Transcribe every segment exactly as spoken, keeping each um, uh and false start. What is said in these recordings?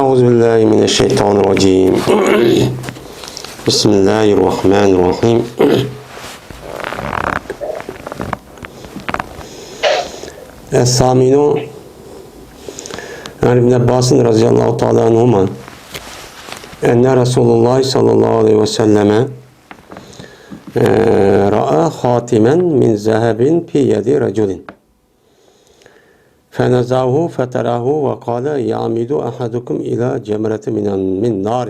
أعوذ بالله من الشيطان الرجيم. بسم الله الرحمن الرحيم. الثامن، عن ابن عباس رضي الله تعالى عنهما أن رسول الله صلى الله عليه وسلم، آه، رأى خاتما من ذهب في يد رجل. فنزعه فتركه وقال: يعمد أحدكم إلى جمرة من، من نار.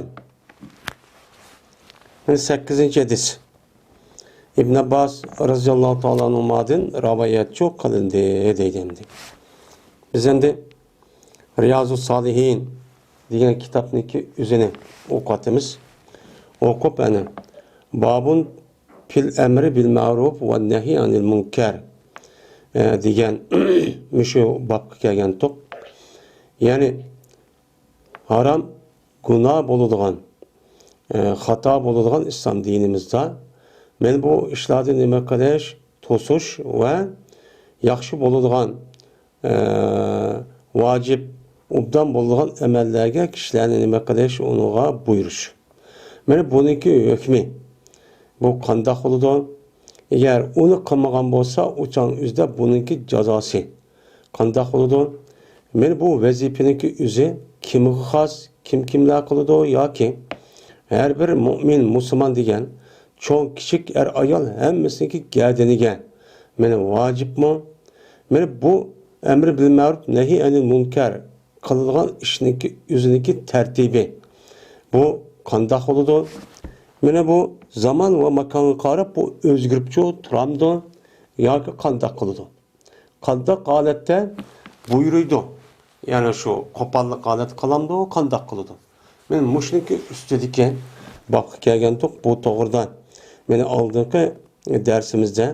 سەككىزىنچى ھەدىس. ئىبن ئابباس رەزىياللاھۇ تائالا ئەنھۇمادىن رىۋايەتچۇ قىلىندى دەيدۇ ئەمدى. بىز ئەمدى رىيازۇ سالىھىن دېگەن كىتابنىڭكى ئۆزىنى ئوقۇۋاتىمىز. ئوقۇپ، ئەنە، بابۇن فىل ئەمرى بىل مەرۇف ۋە نەھي ئەنىل مۇنكەر، ئە، دېگەن مۇشۇ بابقا كەلگەنتۇق. يەنى ھارام، گۇناھ بولىدىغان، ئە، خاتا بولىدىغان ئىسلام دىنىمىزدا مەن بۇ ئىشلارنى نېمە قىلىش، توسۇش ۋە ياخشى بولىدىغان، ئە، ۋاجىپ، ئوبدان بولىدىغان ئەمەللەرگە كىشىلەرنى نېمە قىلىش، ئۇنىڭغا بۇيرۇش. مانا بۇنىڭكى ھۆكمى. بۇ قانداق بولىدۇ؟ ئەگەر ئۇنى قىلمىغان بولسا، ئۇ چاغنىڭ ئۆزىدە بۇنىڭكى جازاسى قانداق بولىدۇ؟ مانا بۇ ۋەزىپىنىڭكى ئۆزى كىمگە خاس، كىم كىملەر قىلىدۇ؟ ياكى ھەر بىر مۇئمىن، مۇسۇلمان دېگەن چوڭ، كىچىك، ئەر، ئايال ھەممىسىنىڭكى گەدىنىگە مانا ۋاجىپمۇ؟ مانا بۇ ئەمر بىل مەرۇپ، نەھى ئەنىل مۇنكەر قىلىدىغان ئىشنىڭكى ئۆزىنىڭكى تەرتىپى. بۇ قانداق بولىدۇ؟ مانا بۇ زامان ۋە ماكانغا قاراپ بۇ ئۆزگىرىپچۇ تۇرامدۇ ياكى قانداق قىلىدۇ؟ قانداق ھالەتتە بۇيرۇيدۇ؟ يەنى شۇ قوپاللىق ھالەتتە قىلامدۇ، قانداق قىلىدۇ؟ مانا مۇشۇنىڭكى ئۈستىدىكى بابقا كەلگەنتۇق بۇ توغرىدا. مانا ئالدىنقى دەرسىمىزدە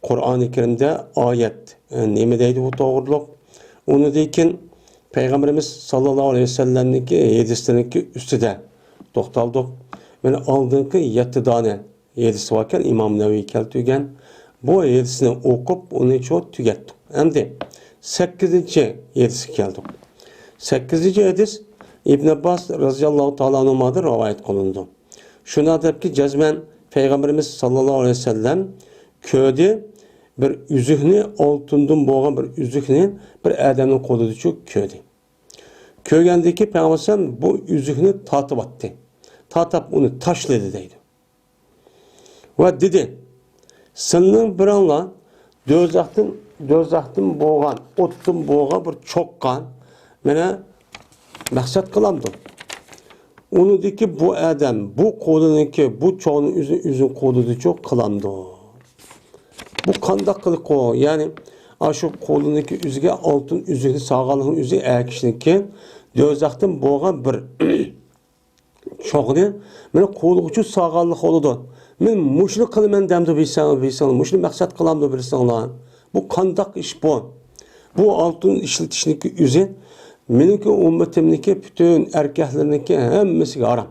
قۇرئانى كەرىمدە ئايەت، ئە، نېمە دەيدۇ بۇ توغرىلىق؟ ئۇنىڭدىن كېيىن پەيغەمبىرىمىز ساللاللاھۇ ئەلەيھى ۋەسەللەمنىڭكى ھەدىسلىرىنىڭكى ئۈستىدە توختالدۇق. مانا ئالدىنقى يەتتە دانە ھەدىس باركەن، ئىمام نەۋەۋى كەلتۈرگەن. بۇ ھەدىسنى ئوقۇپ، ئۇنى شۇ تۈگەتتۇق. ئەمدى سەككىزىنچى ھەدىسكە كەلدۇق. سەككىزىنچى ھەدىس ئىبن ئابباس رەزىياللاھۇ تائالا ئەنھۇمادىن رىۋايەت قىلىنىدۇ. شۇنداق دەپكى، جەزمەن پەيغەمبىرىمىز ساللاللاھۇ ئەلەيھى ۋەسەللەم كۆردى، بىر ئۈزۈكنى، ئالتۇندىن بولغان بىر ئۈزۈكنى بىر ئادەمنىڭ قولىدىچۇ كۆردى. كۆرگەندىن كېيىن پەيغەمبەر ئەلەيھىسسالام بۇ ئۈزۈكنى تارتىۋەتتى. تارتىپ ئۇنى تاشلىدى دەيدۇ. ۋە دېدى، سىلىنىڭ بىرىڭلار دوزاختىن، دوزاختىن بولغان، ئوتتىن بولغان بىر چوغقا مانا مەقسەت قىلامدۇ؟ ئۇنىڭدىكى بۇ ئادەم، بۇ قولىنىڭكى، بۇ چوغنى ئۆزى، ئۆزىنىڭ قولىدىچۇ قىلامدۇ؟ بۇ قانداق قىلىقۇ؟ يەنى، ئاشۇ قولىنىڭكى ئۆزىگە ئالتۇن ئۈزۈكنى سالغانلىقنىڭ ئۆزى ئەر كىشىنىڭكى دوزاختىن بولغان بىر چوغنى مېنىڭ قولىغىچۇ سالغانلىق بولىدۇ. مەن مۇشۇنى قىلىمەن دەمدۇ بىلسەڭ، بىلسەڭ، مۇشۇنى مەقسەت قىلامدۇ بىلسەڭلار. بۇ قانداق ئىش بۇ؟ بۇ ئالتۇن ئىشلىتىشنىڭكى ئۆزى مېنىڭكى ئۈممىتىمنىڭكى پۈتۈن ئەركەكلىرىنىڭكى ھەممىسىگە ھارام.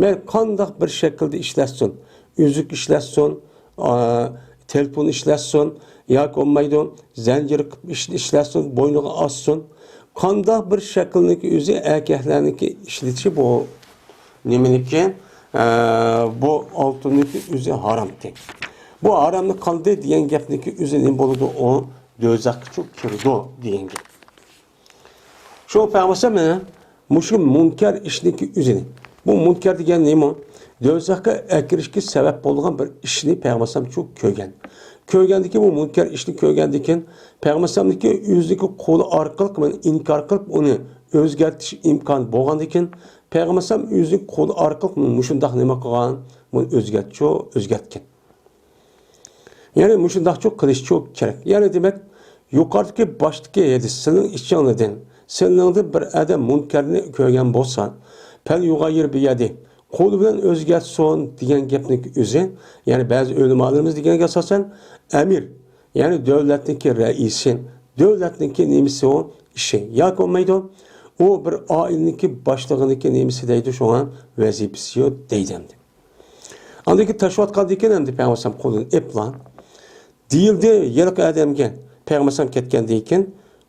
مەن قانداق بىر شەكىلدە ئىشلەتسۇن، ئۈزۈك ئىشلەتسۇن، ئا، تېلېفون ئىشلەتسۇن، ياكى بولمايدۇ، زەنجىر قىلىپ ئىش-، ئىشلەتسۇن، بوينىغا ئاسسۇن. قانداق بىر شەكىلنىڭكى ئۆزى ئەركەكلەرنىڭكى ئىشلىتىشى بۇ نېمىنىڭكى، ئە، بۇ ئالتۇننىڭكى ئۆزى ھارامتى. بۇ ھارامنى قىلدى دېگەن گەپنىڭكى ئۆزى نېمە بولىدۇ؟ ئۇ دوزاخقىچۇ كىرىدۇ دېگەن گەپ. شۇ پەيغەمبەر مانا مۇشۇ مۇنكەر ئىشنىڭكى ئۆزىنى، بۇ مۇنكەر دېگەن نېمە؟ دوزاخقا ئەكىرىشكە سەۋەب بولىدىغان بىر ئىشنى پەيغەمبەر شۇ كۆرگەن. كۆرگەندىكىن، بۇ مۇنكەر ئىشنى كۆرگەندىكىن، پەيغەمبەرنىڭكى ئۆزىنىڭكى قولى ئارقىلىق مانا ئىنكار قىلىپ، ئۇنى ئۆزگەرتىش ئىمكانى بولغاندىكىن، پەيغەمبەر ئۆزىنىڭ قولى ئارقىلىق مۇشۇنداق نېمە قىلغان؟ بۇنى ئۆزگەرتچۇ، ئۆزگەرتكەن. يەنى مۇشۇنداقچۇ قىلىشچۇ كېرەك. يەنى دېمەك، يۇقىرىدىكى باشتىكى ھەدىس، سىلىنىڭ ئىچىڭلاردىن، سىلىڭلاردىن بىر ئادەم مۇنكەرنى كۆرگەن بولسا، پەل يۇغاييىر بىيەدى، قولى بىلەن ئۆزگەرتسۇن دېگەن گەپنىڭكى ئۆزى، يەنى بەزى ئۆلىمالىرىمىز دېگەنگە ئاساسەن، ئەمىر، يەنى دۆلەتنىڭكى رەئىسى، دۆلەتنىڭكى نېمىسى ئۇ ئىشى ياكى بولمايدۇ، ئۇ بىر ئائىلىنىڭكى باشلىقىنىڭكى نېمىسى دەيدۇ، شۇڭا ۋەزىپىسى يوق دەيدۇ ئەمدى. ئاندىن كېيىن تاشلىۋاتقاندىن كېيىن ئەمدى پەيغەمبەر قولىنى ئېپلا دېيىلدى ھېلىقى ئادەمگە. پەيغەمبەر كەتكەندىن كېيىن،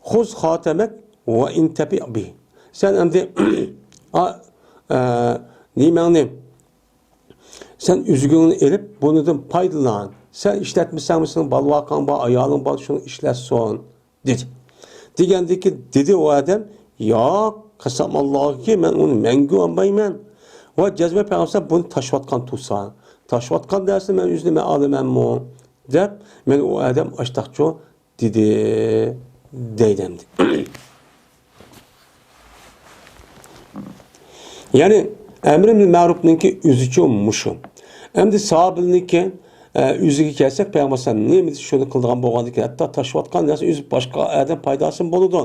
خۇز خاتەمەك ۋە ئىنتەپىئ بىھ. سەن ئەمدى ئا، ئە، نېمەڭنى، سەن ئۈزۈكۈڭنى ئېلىپ، بۇنىڭدىن پايدىلان. سەن ئىشلەتمىسەڭمۇ سېنىڭ بالا-ۋاقاڭ بار، ئايالىڭ بار، شۇنى ئىشلەتسۇن، دېدى. دېگەندىكىن دېدى ئۇ ئادەم، ياق، قەسەمئاللاھكى، مەن ئۇنى مەڭگۈ ئالمايمەن. ۋە جەزمەن پەيغەمبەر بۇنى تاشلىۋاتقان تۇرسا، تاشلىۋاتقان نەرسىنى مەن ئۆزۈمدىن مەن ئالىمەنمۇ؟ دەپ، مەن ئۇ ئادەم ئاشتاقچۇ دېدى، دەيدۇ ئەمدى. يەنى ئەمرى بىل مەرۇپنىڭكى ئۆزىچۇ مۇشۇ. ئەمدى ساھابىنىڭكى، ئە، ئۆزىگە كەلسەك، پەيغەمبەر ئەلەيھىسسالام نېمە دېسە شۇنى قىلىدىغان بولغاندىكىن، ھەتتا تاشلىۋاتقان نەرسە ئۆزى باشقا ئادەم پايداسىمۇ بولىدۇ.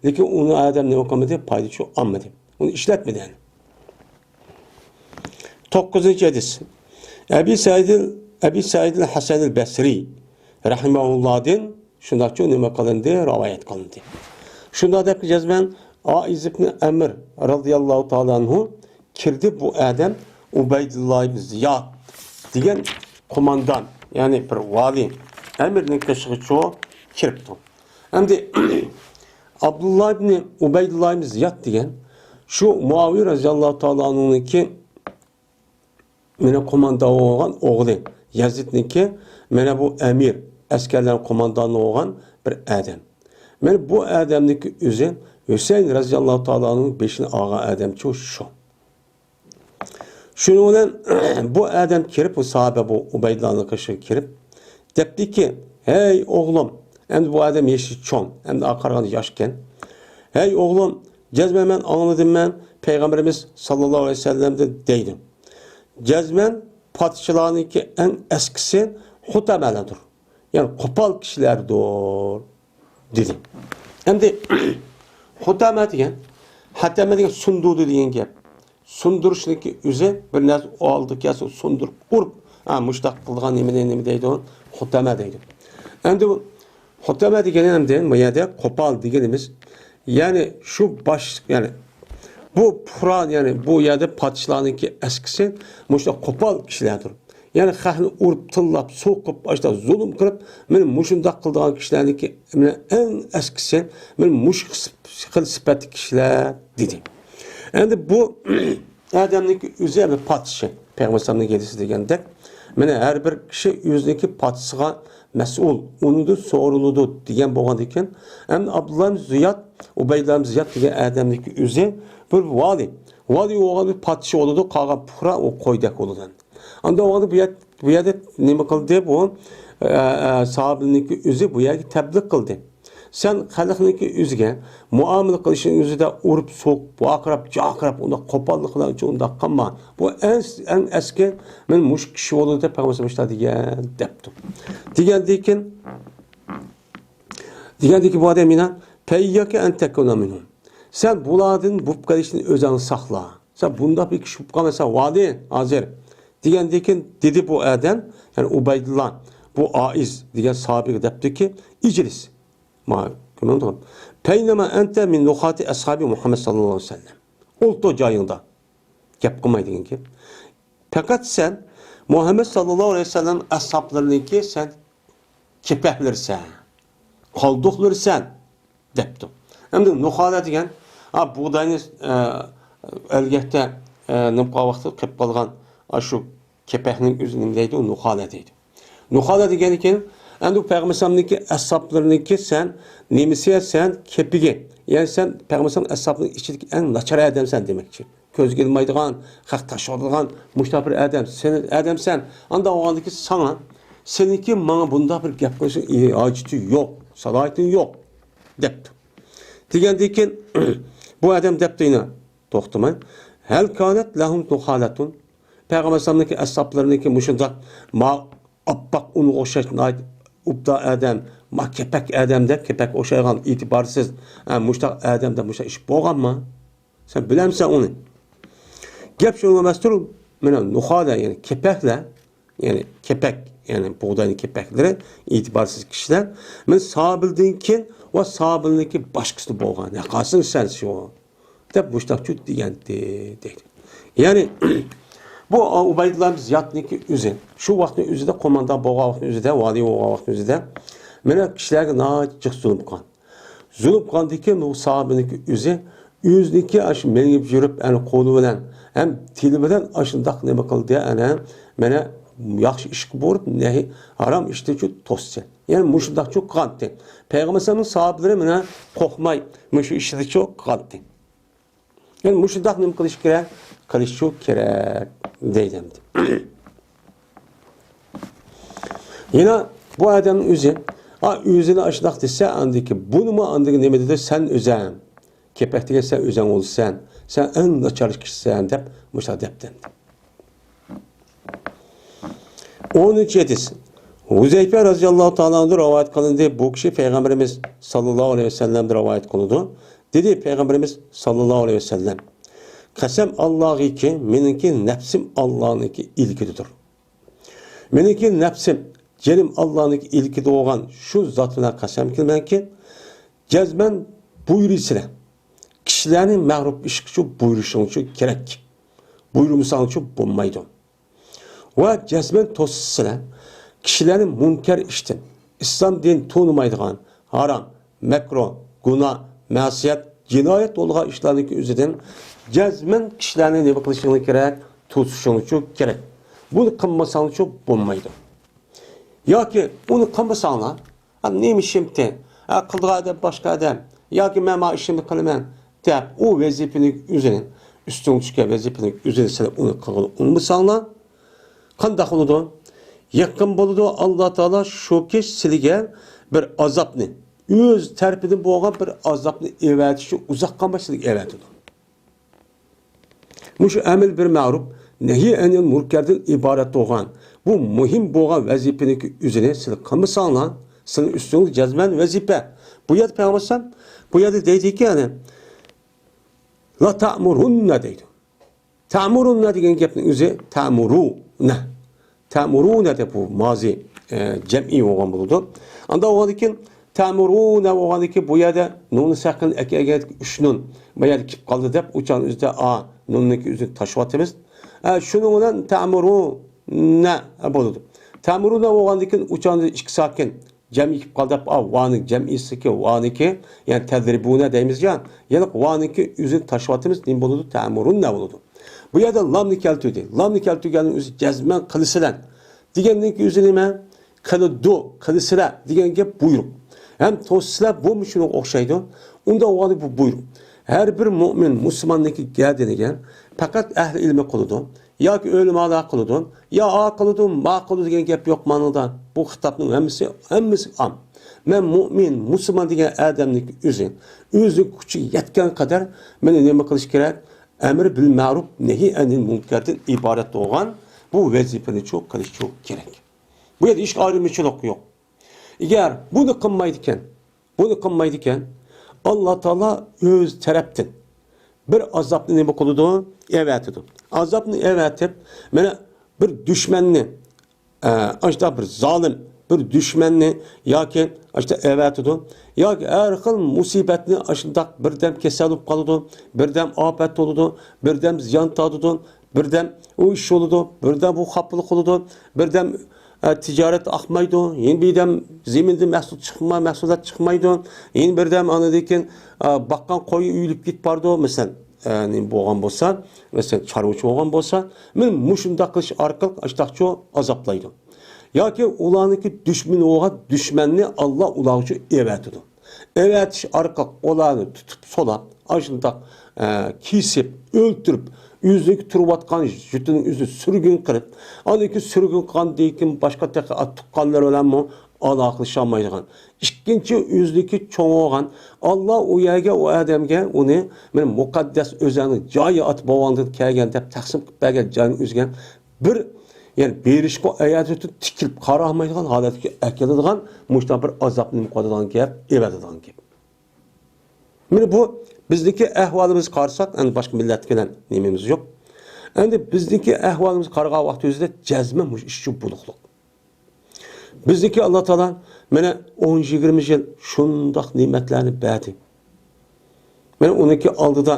لېكىن ئۇنى ئادەم نېمە قىلمىدى؟ پايدا ئۈچۈن ئالمىدى. ئۇنى ئىشلەتمىدى يەنى. توققۇزىنچى ھەدىس. ئەبى سەئىدىل، ئەبى سەئىدىل ھەسەنىل بەسرى رەھىمەھۇللادىن شۇنداقچۇ نېمە قىلىندى؟ رىۋايەت قىلىندى. شۇنداق دەپ جەزمەن ئائىز ئىبن ئەمر رازىياللاھۇ تائالا ئەنھۇ كىردى بۇ ئادەم ئۇبەيدۇللا ئىبن زىياد دېگەن قوماندان، يەنى بىر ۋالىي ئەمىرنىڭ قېشىغىچۇ كىرىپتۇ. ئەمدى ئابدۇللا ئىبنى ئۇبەيدۇللا ئىبنى زىياد دېگەن شۇ مۇئاۋىيە رازىياللاھۇ تائالا ئەنھۇنىڭكى مانا قوماندان بولغان ئوغلى يەزىدنىڭكى مانا بۇ ئەمىر، ئەسكەرلەرنىڭ قوماندانى بولغان بىر ئادەم. مانا بۇ ئادەمنىڭكى ئۆزى ھۈسەيىن رازىياللاھۇ تائالا ئەنھۇنىڭ بېشىنى ئالغان ئادەمچۇ شۇ. شۇنىڭ بىلەن بۇ ئادەم كىرىپ، بۇ ساھابە بۇ ئۇبەيدۇللانىڭ قېشىغا كىرىپ، دەپتىكى، ھەي ئوغلۇم، ئەمدى بۇ ئادەم يېشى چوڭ، ئەمدى ئاقارغان ياشكەن. ھەي ئوغلۇم، جەزمەن مەن ئاڭلىدىم مەن پەيغەمبىرىمىز ساللاللاھۇ ئەلەيھى ۋەسەللەمدىن دەيدۇ. جەزمەن پادىشىلارنىڭكى ئەڭ ئەسكىسى خۇتەمەلەردۇر. يەنى قوپال كىشىلەردۇر، دېدى. ئەمدى خۇتەمە دېگەن، خەتەمە دېگەن سۇندۇردى دېگەن گەپ. سۇندۇرۇشنىڭكى ئۆزى بىر نەرسە ئالدى كەلسە سۇندۇرۇپ ئۇرۇپ، ھە، مۇشتاق قىلىدىغان نېمىنى نېمە دەيدۇ؟ خۇتەمە دەيدۇ. ئەمدى بۇ خۇتەمە دېگىنى ئەمدى بۇ يەردە قوپال دېگىنىمىز، يەنى شۇ باش، يەنى بۇ پۇقرا، يەنى بۇ يەردە پادىشىلارنىڭكى ئەسكىسى مۇشۇنداق قوپال كىشىلەردۇر. يەنى خەقنى ئۇرۇپ، تىللاپ، سوقۇپ، ئاشتا زۇلۇم قىلىپ، مانا مۇشۇنداق قىلىدىغان كىشىلەرنىڭكى مانا ئەڭ ئەسكىسى مانا مۇشۇ خىل سىپەتلىك كىشىلەر، دېدى. ئەمدى بۇ ئادەمنىڭكى ئۆزى بىر پادىشى، پەيغەمبەر ئەلەيھىسسالامنىڭ ھەدىسى دېگەندەك، مانا ھەر بىر كىشى ئۆزىنىڭكى پادىشىسىغا مەسئۇل، ئۇنىڭدىن سورىلىدۇ دېگەن بولغاندىكىن، ئەمدى ئابدۇللا ئىبن زىياد، ئۇبەيدۇللا ئىبن زىياد دېگەن ئادەمنىڭكى ئۆزى بىر ۋالىي. ۋالىي بولغان بىر پادىشى بولىدۇ، قالغان پۇقرا ئۇ قويدەك بولىدۇ. ئاندا بولغاندا بۇ يەر، بۇ يەردە نېمە قىلدى بۇ؟ ئە، ئە، ساھابىنىڭكى ئۆزى بۇ يەرگە تەبلىغ قىلدى. سەن خەلقنىڭكى ئۆزىگە مۇئامىلە قىلىشنىڭ ئۆزىدە ئۇرۇپ، سوقۇپ، ۋارقىراپ، جارقىراپ، ئۇنداق قوپاللىق قىلغان ئۈچۈن ئۇنداق قىلما. بۇ ئەڭ، ئەڭ ئەسكى، مەن مۇشۇ كىشى بولىدۇ دەپ پەيغەمبەر ئاشۇنداق دېگەن، دەپتۇ. دېگەندىكىن، دېگەندىكىن بۇ ئادەم يەنە، پەيياكە ئەن تەكۇنە مىنھۇم. سەن بۇلاردىن بولۇپ قېلىشتىن ئۆزۈڭنى ساقلا. سەن بۇنداق بىر كىشى بولۇپ قالمىساڭ ۋالىي ھازىر. دېگەندىكىن دېدى بۇ ئادەم، يەنى ئۇبەيدۇللا، بۇ ئائىز دېگەن ساھابىگە دەپتۇكى، ئىجلىس. ما، كۆمۈڭ تۇرۇپ. پەينەما ئەنتە مىن نۇخاتى ئەسھابى مۇھەممەد ساللاللاھۇ ئەلەيھى ۋەسەللەم. ئولتۇر جايىڭدا. گەپ قىلماي دېگەنكى. پەقەت سەن مۇھەممەد ساللاللاھۇ ئەلەيھى ۋەسەللەم ئەسھابلىرىنىڭكى سەن كېپەكلىرىسەن، قالدۇقلىرىسەن، دەپتۇ. ئەمدى نۇخالە دېگەن، ھا، بۇغداينى، ئە، ئەلگەكتە، ئە، نېمە قىلغان ۋاقتىدا قېلىپ قالغان، ئاشۇ كېپەكنىڭ ئۆزى نېمە دەيدۇ؟ نۇخالە دەيدۇ. نۇخالە دېگەنكى، ئەمدى پەيغەمبەر ئەلەيھىسسالامنىڭكى ئەسھابلىرىنىڭكى سەن نېمىسى؟ سەن كېپىكى. يەنى سەن پەيغەمبەر ئەلەيھىسسالامنىڭ ئىچىدىكى ئەڭ ناچار ئادەمسەن دېمەكچى. كۆزگە ئىلمايدىغان، خەق تاشلايدىغان مۇشۇنداق بىر ئادەم، سەن ئادەمسەن. ئانداق بولغاندىكى ساڭا، سېنىڭكى ماڭا بۇنداق بىر گەپ قىلىشنىڭ ھاجىتى يوق، سالاھىيىتىڭ يوق، دەپتۇ. دېگەندىن كېيىن بۇ ئادەم دەپتۇ يەنە توختىماي، ھەل كانەت لەھۇم نۇخالەتۇن. پەيغەمبەر ئەلەيھىسسالامنىڭكى ئەسھابلىرىنىڭكى مۇشۇنداق ما ئاپئاق ئۇنغا ئوخشاش ناھايىتى ئوبدان ئادەم، ما كېپەك ئادەم دەپ، كېپەككە ئوخشايدىغان ئېتىبارسىز، ھە، مۇشۇنداق ئادەم دەپ مۇشۇنداق ئىش بولغانمۇ؟ سەن بىلەمسەن ئۇنى؟ گەپ شۇنىڭغا ئەمەستۇر، مانا نۇخالە، يەنى كېپەكلەر، يەنى كېپەك، يەنى بۇغداينىڭ كېپەكلىرى، ئېتىبارسىز كىشىلەر. مانا سابىلدىن كېيىن ۋە سابىلنىڭكى باشقىسى بولغان. ھەققاسىڭ سەن شۇ. دەپ مۇشتاقچۇ دېگەنتى، دەيدۇ. يەنى، بۇ ئۇبەيدۇللا زىيادنىڭكى ئۆزى، شۇ ۋاقىتنىڭ ئۆزىدە، قوماندان بولغان ۋاقىتنىڭ ئۆزىدە، ۋالىي بولغان ۋاقىتنىڭ ئۆزىدە، مانا كىشىلەرگە ناھايىتى جىق زۇلۇم قىلغان. زۇلۇم قىلغاندىن كېيىن، بۇ ساھابىنىڭكى ئۆزى ئۆزىنىڭكى ئاشۇ مېڭىپ يۈرۈپ، ئەنە قولى بىلەن ھەم تىلى بىلەن ئاشۇنداق نېمە قىلدى، ئەنە مانا ياخشى ئىشقا بۇيرۇپ، نەھى ھارام ئىشتىنچۇ توستى. يەنى مۇشۇنداقچۇ قىلغانتى. پەيغەمبەر ئەلەيھىسسالامنىڭ ساھابىلىرى مانا قورقماي مۇشۇ ئىشىدىچۇ قىلغانتى. يەنى مۇشۇنداق نېمە قىلىش كېرەك؟ قىلىشچۇ كېرەك دەيدۇ ئەمدى. يەنە بۇ ئادەمنىڭ ئۆزى، ئا، ئۆزىنى ئاشۇنداق دېسە، ئاندىكى بۇنىمۇ ئاندىكى نېمە دېدى؟ سەن ئۆزەڭ. كېپەك دېگەن سەن ئۆزەڭ بولىسەن. سەن ئەڭ ناچار كىشىسەن دەپ مۇشۇنداق دەپتۇ. ئونىنچى ھەدىس. ھۇزەيپە رەزىياللاھۇ تائالا ئەنھۇ رىۋايەت قىلىندى. بۇ كىشى پەيغەمبىرىمىز ساللاللاھۇ ئەلەيھى ۋەسەللەمدىن رىۋايەت قىلىدۇ. دېدى پەيغەمبىرىمىز ساللاللاھۇ ئەلەيھى ۋەسەللەم، قەسەم ئاللاغىكى، مېنىڭكى نەپسىم ئاللانىڭكى ئىلكىدىدۇر. مېنىڭكى نەپسىم، جېنىم ئاللانىڭكى ئىلكىدە بولغان شۇ زات بىلەن قەسەم قىلىمەنكى، جەزمەن بۇيرۇيسىلەر. كىشىلەرنى مەغرۇپ ئىشقىچۇ بۇيرۇشۇڭچۇ كېرەك. بۇيرۇمىساڭچۇ بولمايدۇ. ۋە جەزمەن توسىسىلەر. كىشىلەرنى مۇنكەر ئىشتىن، ئىسلام دىنى تونۇمايدىغان، ھارام، مەكرۇھ، گۇناھ، مەسىيەت، جىنايەت بولغان ئىشلارنىڭكى ئۆزىدىن جەزمەن كىشىلەرنى نېمە قىلىشىڭلار كېرەك؟ توسۇشۇڭچۇ كېرەك. بۇنى قىلمىساڭچۇ بولمايدۇ. ياكى ئۇنى قىلمىساڭلار، ھە، نېمە ئىشىمتى؟ ھە، قىلىدىغان ئادەم باشقا ئادەم. ياكى مەن مانا ئىشىمنى قىلىمەن دەپ، ئۇ ۋەزىپىنى ئۆزىنى، ئۈستۈڭ چۈشكەن ۋەزىپىنى ئۆزىنى سېلىپ ئۇنى قىلغىلى ئۇنىمىساڭلار، قانداق بولىدۇ؟ يېقىن بولىدۇ، ئاللا تائالا شۇ كىشى سىلىگە بىر ئازابنى، ئۆز تەرىپىدىن بولغان بىر ئازابنى ئەۋەتىشى ئۇزاق قالماي سىلىگە ئەۋەتىدۇ. مۇشۇ ئەمر بىل مەرۇپ، نەھي ئەنىل مۇنكەردىن ئىبارەت بولغان بۇ مۇھىم بولغان ۋەزىپىنىڭكى ئۆزىنى سىلى قىلمىساڭلار، سىلى ئۈستىڭىزدە جەزمەن ۋەزىپە. بۇ يەردە پەيغەمبەر ئەلەيھىسسالام، بۇ يەردە دەيدىكى، يەنى، لا تأمرن دەيدۇ. تەمۇرۇنە دېگەن گەپنىڭ ئۆزى تەمۇرۇنە. تەمۇرۇنە دەپ بۇ مازى، ئە، جەمئىي بولغان بولىدۇ. ئاندا بولغاندىن كېيىن تەمۇرۇنە بولغاندىن كېيىن بۇ يەردە نۇننى ساكىن ئەكەلگەن ئۈچ نۇن بۇ يەردە كېلىپ قالدى دەپ ئۇچان ئۆزىدە ئا، نۇننىڭكى ئۆزىنى تاشلىۋاتىمىز. ئە، شۇنىڭ بىلەن تەمۇرۇنە بولىدۇ. تەمۇرۇنە بولغاندىن كېيىن ئۇچان ئىككى ساكىن جەمئىي كېلىپ قالدى دەپ، ئا، ۋانىڭ جەمئىيسىكى، ۋانىكى، يەنى تەدرىبۇنە دەيمىز يا، يەنى ۋانىكى ئۆزىنى تاشلىۋاتىمىز، نېمە بولىدۇ؟ تەمۇرۇنە بولىدۇ. بۇ يەردە لامنى كەلتۈردى. لامنى كەلتۈرگەننىڭ ئۆزى جەزمەن قىلىسىلەر دېگەننىڭكى ئۆزى نېمە؟ قىلىدۇ، قىلىسىلەر دېگەن گەپ بۇيرۇق. ھەم توسىسىلەر بۇمۇ شۇنىڭغا ئوخشايدۇ. ئۇنداق بولغاندا بۇ بۇيرۇق. ھەر بىر مۆمىن مۇسۇلماننىڭكى گەدىنىگە پەقەت ئەھلى ئىلمى قىلىدۇ. ياكى ئۆلىمالار قىلىدۇ، يا ئا قىلىدۇ، ما قىلىدۇ دېگەن گەپ يوق مانىدا. بۇ خىتابنىڭ ھەممىسى، ھەممىسى ئام. مەن مۆمىن، مۇسۇلمان دېگەن ئادەمنىڭ ئۆزى، ئۆزى كۈچى يەتكەن قەدەر مېنى نېمە قىلىش كېرەك؟ ئەمر بىل مەرۇپ، نەھى ئەنىل مۇنكەردىن ئىبارەت بولغان بۇ ۋەزىپىنى چۇ قىلىش چۇ كېرەك. بۇ يەردە ھېچ ئايرىمىچىلىق يوق. ئەگەر بۇنى قىلمايدىكەن، بۇنى قىلمايدىكەن، ئاللا تائالا ئۆز تەرەپتىن بىر ئازابنى نېمە قىلىدۇ؟ ئەۋەتىدۇ. ئازابنى ئەۋەتىپ، مانا بىر دۈشمەننى، ئە، ئاشۇنداق بىر زالىم، بىر دۈشمەننى ياكى ئاشۇنداق ئەۋەتىدۇ، ياكى ھەر خىل مۇسىبەتنى ئاشۇنداق بىردەم كېسەل بولۇپ قالىدۇ، بىردەم ئاپەت بولىدۇ، بىردەم زىيان تارتىدۇ، بىردەم ئۇ ئىش بولىدۇ، بىردەم بۇ خاپىلىق بولىدۇ، بىردەم، ئە، تىجارەت ئاقمايدۇ، يەنە بىردەم زېمىندىن مەھسۇل چىقما-، مەھسۇلات چىقمايدۇ، يەنە بىردەم ئاندىن كېيىن، ئە، باققان قويى ئۆلۈپ كېتىپ بارىدۇ، مەسىلەن، ئە، نېمە بولغان بولسا، مەسىلەن، چارۋىچى بولغان بولسا، مانا مۇشۇنداق قىلىش ئارقىلىق ئاشتاقچۇ ئازابلايدۇ. ياكى ئۇلارنىڭكى دۈشمىنى بولغان دۈشمەننى ئاللا ئۇلار ئۈچۈن ئەۋەتىدۇ. ئەۋەتىش ئارقىلىق ئۇلارنى تۇتۇپ سولاپ، ئاشۇنداق، ئە، كېسىپ، ئۆلتۈرۈپ، ئۆزىنىڭكى تۇرۇۋاتقان يۇرتىنىڭ ئۆزىنى سۈرگۈن قىلىپ، ئاندىن كېيىن سۈرگۈن قىلغاندىن كېيىن باشقا تېخى تۇغقانلىرى بىلەنمۇ ئالاقىلىشالمايدىغان. ئىككىنچى، ئۆزىنىڭكى چوڭ بولغان، ئاللا ئۇ يەرگە، ئۇ ئادەمگە ئۇنى مانا مۇقەددەس ئۆزەڭنىڭ جايى ئات بولغاندىن كەلگەن دەپ تەقسىم قىلىپ بەرگەن جاينىڭ ئۆزىگە بىر، يەنى بېرىشقا ئەيەتتىن تىكىلىپ قارالمايدىغان ھالەتكە ئەكېلىدىغان مۇشۇنداق بىر ئازابنى نېمە قىلىدىغان گەپ، ئېۋەتىدىغان گەپ. مانا بۇ بىزنىڭكى ئەھۋالىمىزغا قارىساق، ئەمدى باشقا مىللەت بىلەن نېمىمىز يوق. ئەمدى بىزنىڭكى ئەھۋالىمىزغا قارىغان ۋاقتىمىزدا جەزمەن مۇشۇ ئىش ئۈچۈن بولۇقلۇق. بىزنىڭكى ئاللا تائالا مانا ئون يىگىرمە يىل شۇنداق نېمەتلەرنى بەردى. مانا ئۇنىڭكى ئالدىدا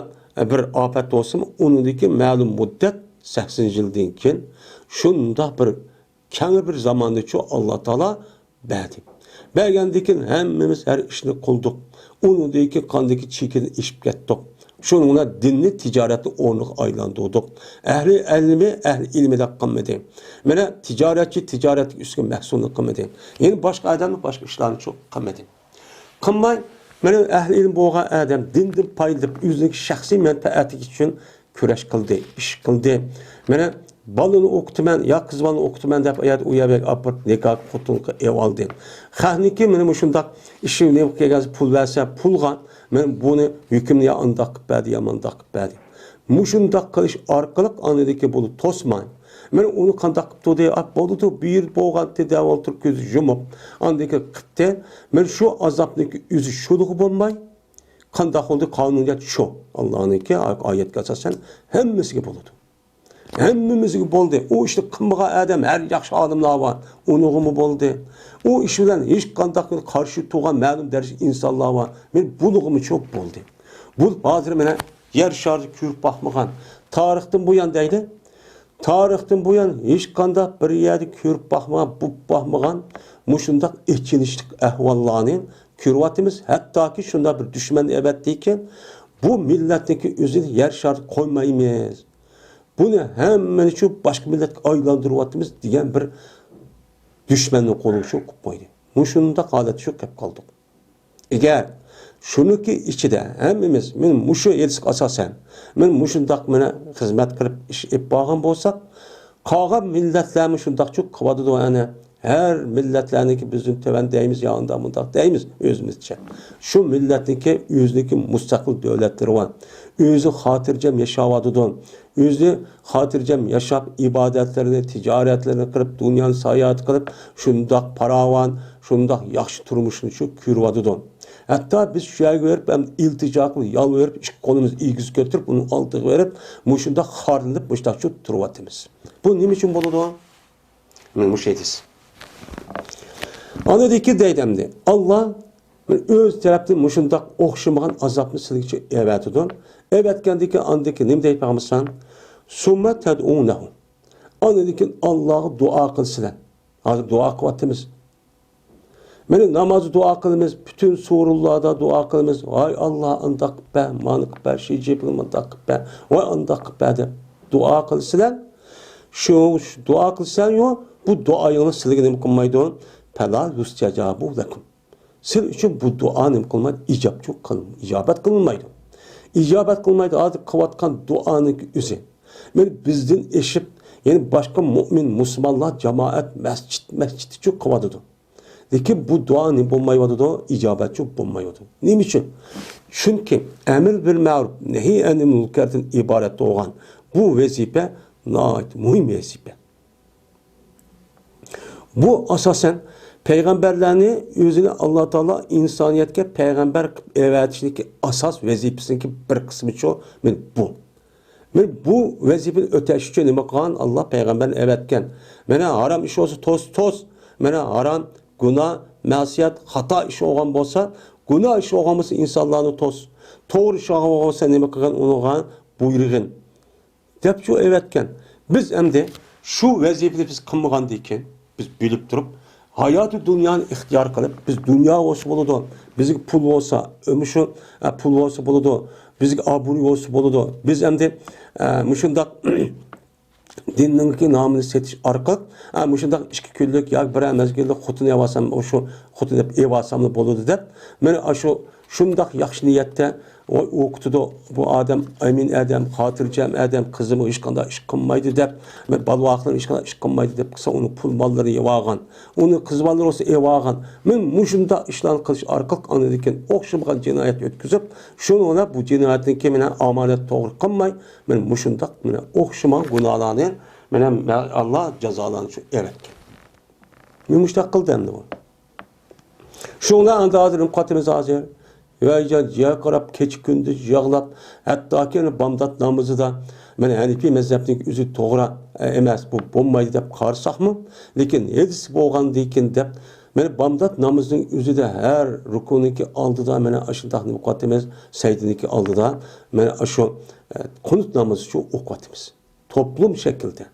بىر ئاپەت بولسىمۇ، ئۇنىڭدىكى مەلۇم مۇددەت، سەكسەن يىلدىن كېيىن شۇنداق بىر كەڭرى بىر زاماننىچۇ ئاللا تائالا بەردى. بەرگەندىن كېيىن ھەممىمىز ھەر ئىشنى قىلدۇق. ئۇنىڭدىن كېيىن قاندىكى چېكىدىن ئېشىپ كەتتۇق. شۇنىڭ بىلەن دىننى تىجارەتنىڭ ئورنىغا ئايلاندۇردۇق. ئەھلى ئىلمى ئەھلى ئىلمىدەك قىلمىدى. مانا تىجارەتچى تىجارەتلىك ئۈستىگە مەھسۇلنى قىلمىدى. يەنە باشقا ئادەملەر باشقا ئىشلارنى شۇ قىلمىدى. قىلماي، مانا ئەھلى ئىلىم بولغان ئادەم دىندىن پايدىلىنىپ، ئۆزىنىڭ شەخسىي مەنپەئەتى ئۈچۈن كۈرەش قىلدى، ئىش قىلدى. مانا بالىنى ئوقۇتىمەن، يا قىز بالىنى ئوقۇتىمەن دەپ، ئايات ئۇ يەرگە ئاپىرىپ، نىكاھ خوتۇنلۇققا ئېلىۋالدى. خەقنىڭكى مانا مۇشۇنداق ئىشى نېمە قىلغان، پۇل بەرسە، پۇلغا، مانا بۇنى ھۆكۈمنى يا ئانداق قىلىپ بەردى، يا مانداق قىلىپ بەردى. مۇشۇنداق قىلىش ئارقىلىق ئاندىكى بۇنى توسماي. مانا ئۇنى قانداق قىپتۇ دەي، ئاپ بولدى، بىر بولغانتى دەۋالتۇرۇپ كۆزى يۇمۇپ. ئاندىكى قىپتى. مانا شۇ ئازابنىڭكى ئۆزى شۇلىغا بولماي. قانداق بولدى؟ قانۇنىيەت شۇ. ئاللانىڭكى ئايەتكە ئاساسەن ھەممىسىگە بولىدۇ. ھەممىمىزگە بولدى. ئۇ ئىشنى قىلمىغان ئادەم، ھەر ياخشى ئالىملار بار، ئۇنىڭغىمۇ بولدى. ئۇ ئىش بىلەن ھېچقانداق قارشى تۇرغان مەلۇم دەرىجىدە ئىنسانلار بار. مانا بۇنىڭغىمۇ شۇ بولدى. بۇ ھازىر مانا يەر شارىدا كۆرۈپ باقمىغان، تارىختىن بۇيان دەيدۇ. تارىختىن بۇيان ھېچقانداق بىر يەردە كۆرۈپ باقمىغان، بولۇپ باقمىغان مۇشۇنداق ئېچىنىشلىق ئەھۋاللارنى كۆرۈۋاتىمىز. ھەتتاكى شۇنداق بىر دۈشمەننى ئەۋەتتىكىن، بۇ مىللەتنىڭكى ئۆزىنى يەر شارىدا قويمايمىز. بۇنى ھەممىنى شۇ باشقا مىللەتكە ئايلاندۇرۇۋاتىمىز دېگەن بىر دۈشمەننىڭ قولىغا شۇ قىلىپ قويدى. مۇشۇنداق ھالەتتە شۇ كەپ قالدۇق. ئەگەر شۇنىڭكى ئىچىدە ھەممىمىز مانا مۇشۇ ھېدىسقا ئاساسەن، مانا مۇشۇنداق مانا خىزمەت قىلىپ ئىش ئېلىپ بارغان بولساق، قالغان مىللەتلەرمۇ شۇنداقچۇ قىلىۋاتىدۇ، ئەنە ھەر مىللەتلەرنىڭكى بىزدىن تۆۋەن دەيمىز يا ئانداق مۇنداق دەيمىز ئۆزىمىزچە. شۇ مىللەتنىڭكى ئۆزىنىڭكى مۇستەقىل دۆلەتلىرى بار. ئۆزى خاتىرجەم ياشاۋاتىدۇ. ئۆزى خاتىرجەم ياشاپ، ئىبادەتلىرىنى، تىجارەتلىرىنى قىلىپ، دۇنيانى ساياھەت قىلىپ، شۇنداق پاراۋان، شۇنداق ياخشى تۇرمۇشنى شۇ كۆرۈۋاتىدۇ. ھەتتا بىز شۇ يەرگە بېرىپ، ھەم ئىلتىجا قىلىپ، يالۋۇرۇپ، ئىككى قولىمىزنى ئېگىز كۆتۈرۈپ، ئۇنىڭ ئالدىغا بېرىپ، مۇشۇنداق خارلىنىپ، مۇشۇنداق شۇ تۇرۇۋاتىمىز. بۇ نېمە ئۈچۈن بولىدۇ؟ مانا مۇشۇ ھەدىس. ئاندىن كېيىن دەيدۇ ئەمدى، ئاللا ئۆز تەرەپتىن مۇشۇنداق ئوخشىمىغان ئازابنى سىلىگىچە ئەۋەتىدۇ. ئەۋەتكەندىن كېيىن ئاندىن كېيىن نېمە دەيدۇ پەيغەمبەر ئەلەيھىسسالام؟ سۇممە تەدئۇنەھۇ. ئاندىن كېيىن ئاللاغا دۇئا قىلىسىلەر. ھازىر دۇئا قىلىۋاتىمىز. مانا نامازدا دۇئا قىلىمىز، پۈتۈن سورۇنلاردا دۇئا قىلىمىز. ۋاي ئاللا، ئانداق قىلىپ بەر، مانا قىلىپ بەر، شى جىنپىڭ مانداق قىلىپ بەر، ۋاي ئانداق قىلىپ بەر دەپ دۇئا قىلىسىلەر. شۇ، شۇ دۇئا قىلساڭ يو، بۇ دۇئايىڭلار سىلىگە نېمە قىلمايدۇ؟ پەلا يۇستەجابۇ لەكۇم. سىلەر ئۈچۈن بۇ دۇئا نېمە قىلمايدۇ؟ ئىجابچۇ قىل-، ئىجابەت قىلمايدۇ. ئىجابەت قىلمايدۇ. ھازىر قىلىۋاتقان دۇئانىڭ ئۆزى. مانا بىزدىن ئېشىپ، يەنى باشقا مۇئمىن، مۇسۇلمانلار جامائەت مەسچىت، مەسچىتچۇ قىلىۋاتىدۇ. لېكىن بۇ دۇئا نېمە بولمايۋاتىدۇ؟ ئىجابەتچۇ بولمايۋاتىدۇ. نېمە ئۈچۈن؟ چۈنكى ئەمر بىل مەرۇپ، نەھى ئەنىل مۇنكەردىن ئىبارەت بولغان بۇ ۋەزىپە ناھايىتى مۇھىم ۋەزىپە. بۇ ئاساسەن پەيغەمبەرلەرنى ئۆزىنى ئاللا تائالا ئىنسانىيەتكە پەيغەمبەر قىلىپ ئەۋەتىشنىڭكى ئاساس ۋەزىپىسىنىڭكى بىر قىسمىچۇ، مانا بۇ. مانا بۇ ۋەزىپىنى ئۆتەش ئۈچۈن نېمە قىلغان؟ ئاللا پەيغەمبەرنى ئەۋەتكەن. مانا ھارام ئىش بولسا توس، توس. مانا ھارام، گۇناھ، مەسىيەت، خاتا ئىش بولغان بولسا، گۇناھ ئىش بولغان بولسا ئىنسانلارنى توس. توغرا ئىش بولغان بولسا نېمە قىلغىن؟ ئۇنىڭغا بۇيرۇغىن. دەپ شۇ ئەۋەتكەن. بىز ئەمدى شۇ ۋەزىپىنى بىز قىلمىغاندىن كېيىن، بىز بىلىپ تۇرۇپ، ھاياتى دۇنيانى ئىختىيار قىلىپ، بىز دۇنيا بولسا بولىدۇ، بىزگە پۇل بولسا، مۇشۇ، ئە، پۇل بولسا بولىدۇ، بىزگە ئابرۇي بولسا بولىدۇ. بىز ئەمدى، ئە، مۇشۇنداق دىننىڭكى نامىنى سېتىش ئارقىلىق، ئە، مۇشۇنداق ئىككى كۈنلۈك ياكى بىرەر مەزگىللىك خوتۇن ئېۋالسام، شۇ خوتۇن ئېلىپ ئېۋالساملا بولىدۇ دەپ، مانا شۇ شۇنداق ياخشى نىيەتتە ۋاي ئوقۇتىدۇ بۇ ئادەم، ئەمىن ئادەم، خاتىرجەم ئادەم، قىزىمۇ ھېچقانداق ئىش قىلمايدۇ دەپ، مەن بالىۋاقلىرىم ھېچقانداق ئىش قىلمايدۇ دەپ قىلسا، ئۇنىڭ پۇل ماللىرىنى يەۋالغان، ئۇنىڭ قىز بالىلىرى بولسا ئېۋالغان. مەن مۇشۇنداق ئىشلارنى قىلىش ئارقىلىق ئاندىن كېيىن ئوخشىمىغان جىنايەت ئۆتكۈزۈپ، شۇنىڭ بىلەن بۇ جىنايەتنىڭ كېيىن مەن ئامانەت توغرا قىلماي، مەن مۇشۇنداق مانا ئوخشىمىغان گۇناھلارنى مانا ئاللا جازالارنى شۇ ئەۋەتكەن. مۇشۇنداق قىلدى ئەمدى بۇ. شۇڭا ئەمدى ھازىر نېمە قىلىۋاتىمىز ھازىر؟ ۋەيجان جىيە قاراپ، كېچە كۈندۈز يىغلاپ، ھەتتاكى بامدات نامىزىدا مانا ھەنىپىي مەزھەپنىڭ ئۆزى توغرا ئەمەس، بۇ بولمايدۇ دەپ قارىساقمۇ، لېكىن ھەدىس بولغاندىكىن دەپ، مانا بامدات نامىزىنىڭ ئۆزىدە ھەر رۇكۇنىڭكى ئالدىدا مانا ئاشۇنداق نېمە قىلىۋاتىمىز، سەجدىنىڭكى ئالدىدا مانا ئاشۇ، ئە، قۇنۇت نامىزىچۇ ئوقۇۋاتىمىز. توپلۇم شەكلىدە.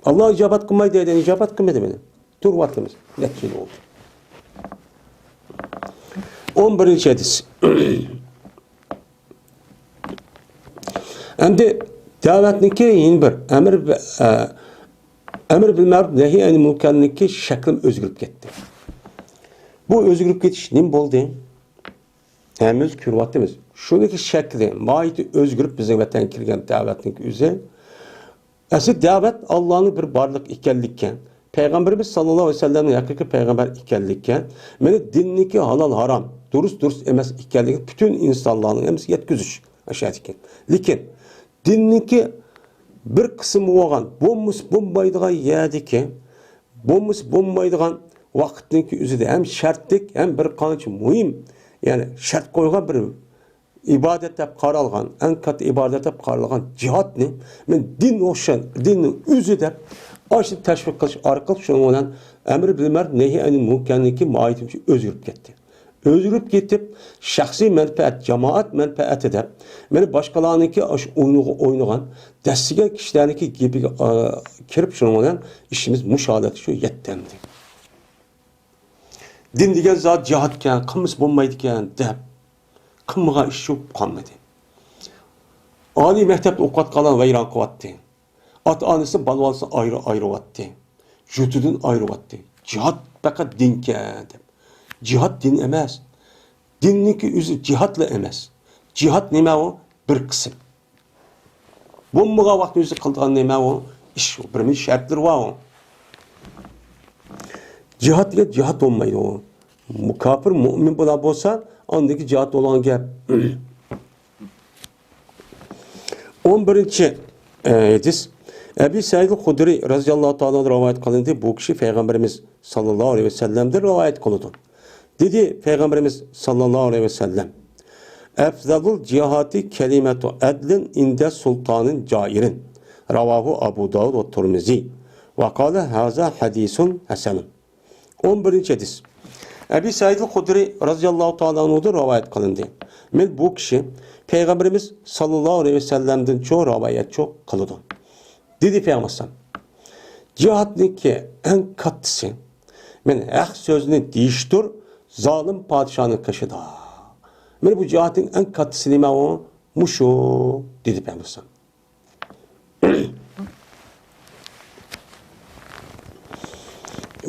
ئاللا ئىجابەت قىلماي دەيدۇ، ئىجابەت قىلمىدى مانا. تۇرۇۋاتىمىز. نەچچە يىل بولدى. ئون بىرىنچى ھەدىس. ئەمدى دەۋەتنىڭكى يەنە بىر ئەمر، ئە، ئەمر بىل مەرۇپ، نەھي ئەنىل مۇنكەرنىڭكى شەكلىمۇ ئۆزگىرىپ كەتتى. بۇ ئۆزگىرىپ كېتىش نېمە بولدى؟ ھەممىمىز كۆرۈۋاتىمىز. شۇنىڭكى شەكلى، ماھىيىتى ئۆزگىرىپ بىزنىڭ ۋەتەنگە كىرگەن دەۋەتنىڭكى ئۆزى. ئەسلى دەۋەت ئاللانىڭ بىر بارلىق ئىكەنلىككە، پەيغەمبىرىمىز ساللاللاھۇ ئەلەيھى ۋەسەللەمنىڭ ھەقىقىي پەيغەمبەر ئىكەنلىككە، مانا دىننىڭكى ھالال ھارام، دۇرۇس دۇرۇس ئەمەس ئىكەنلىكىنى پۈتۈن ئىنسانلارنىڭ ھەممىسىگە يەتكۈزۈش ئاشۇ ئىكەن. لېكىن دىننىڭكى بىر قىسمى بولغان، بولمىسا بولمايدىغان يەردىكى، بولمىسا بولمايدىغان ۋاقىتنىڭكى ئۆزىدە ھەم شەرتلىك، ھەم بىر قانچە مۇھىم، يەنى شەرت قويغان بىر ئىبادەت دەپ قارالغان، ئەڭ كاتتا ئىبادەت دەپ قارالغان جىھادنى مەن دىن ئوخشاش، دىننىڭ ئۆزى دەپ ئاشۇنى تەشۋىق قىلىش ئارقىلىق شۇنىڭ بىلەن ئەمر بىل مەرۇپ، نەھي ئەنىل مۇنكەرنىڭكى ماھىيىتى ئۆزگىرىپ كەتتى. ئۆزگىرىپ كېتىپ، شەخسىي مەنپەئەت، جامائەت مەنپەئەتى دەپ، مانا باشقىلارنىڭكى ئاشۇ ئويۇنىغا ئوينىغان، دەسسىگەن كىشىلەرنىڭكى گېپىگە، ئا، كىرىپ، شۇنىڭ بىلەن ئىشىمىز مۇشۇ ھالەتكە شۇ يەتتى ئەمدى. دىن دېگەن زادى جىھادكەن، قىلمىسا بولمايدىكەن دەپ، قىلمىغان ئىش يوق قالمىدى. ئالىي مەكتەپتە ئوقۇۋاتقانلار ۋەيران قىلىۋەتتى. ئاتا-ئانىسى، بالا-بالىسىنى ئايرى-، ئايرىۋەتتى. يۇرتىدىن ئايرىۋەتتى. جىھاد پەقەت دىنكەن دەپ. جىھاد دىن ئەمەس. دىننىڭكى ئۆزى جىھادلا ئەمەس. جىھاد نېمە ئۇ؟ بىر قىسىم. بولمىغان ۋاقىتنىڭ ئۆزى قىلىدىغان نېمە ئۇ؟ ئىش ئۇ. بىر مۇنچە شەرتلىرى بار ئۇ. جىھاد دېگەن جىھاد بولمايدۇ ئۇ. كاپىر، مۇئمىن بولا بولسا، ئاندىكى جىھاد بولغان گەپ. ئون بىرىنچى، ئە، ھەدىس. ئەبى سەئىد خۇدرى رەزىياللاھۇ تائالا ئەنھۇ رىۋايەت قىلىندى. بۇ كىشى پەيغەمبىرىمىز ساللاللاھۇ ئەلەيھى ۋەسەللەمدىن رىۋايەت قىلىدۇ. دېدى پەيغەمبىرىمىز ساللاللاھۇ ئەلەيھى ۋەسەللەم، «ئەفزەلۇل جىھادى كەلىمەتۇ ئەدلىن ئىندە سۇلتانىن جائىرىن.» راۋاھۇ ئەبۇ داۋۇد ۋە تۇرمىزى. ۋە قالە، «ھازا ھەدىسۇن ھەسەنۇن.» ئون بىرىنچى ھەدىس. ئەبى سەئىدىل خۇدرى رەزىياللاھۇ تائالا ئەنھۇدىن رىۋايەت قىلىندى. مەن بۇ كىشى پەيغەمبىرىمىز ساللاللاھۇ ئەلەيھى ۋەسەللەمدىنچۇ رىۋايەتچۇ قىلىدۇ. دېدى پەيغەمبەر ئەلەيھىسسالام، جىھادنىڭكى ئەڭ كاتتىسى، مەن ھەق سۆزنى دېيىشتۇر، زالىم پادىشاھنىڭ قېشىدا. مانا بۇ جىھادنىڭ ئەڭ كاتتىسى نېمە ئۇ؟ مۇشۇ، دېدى پەيغەمبەر ئەلەيھىسسالام.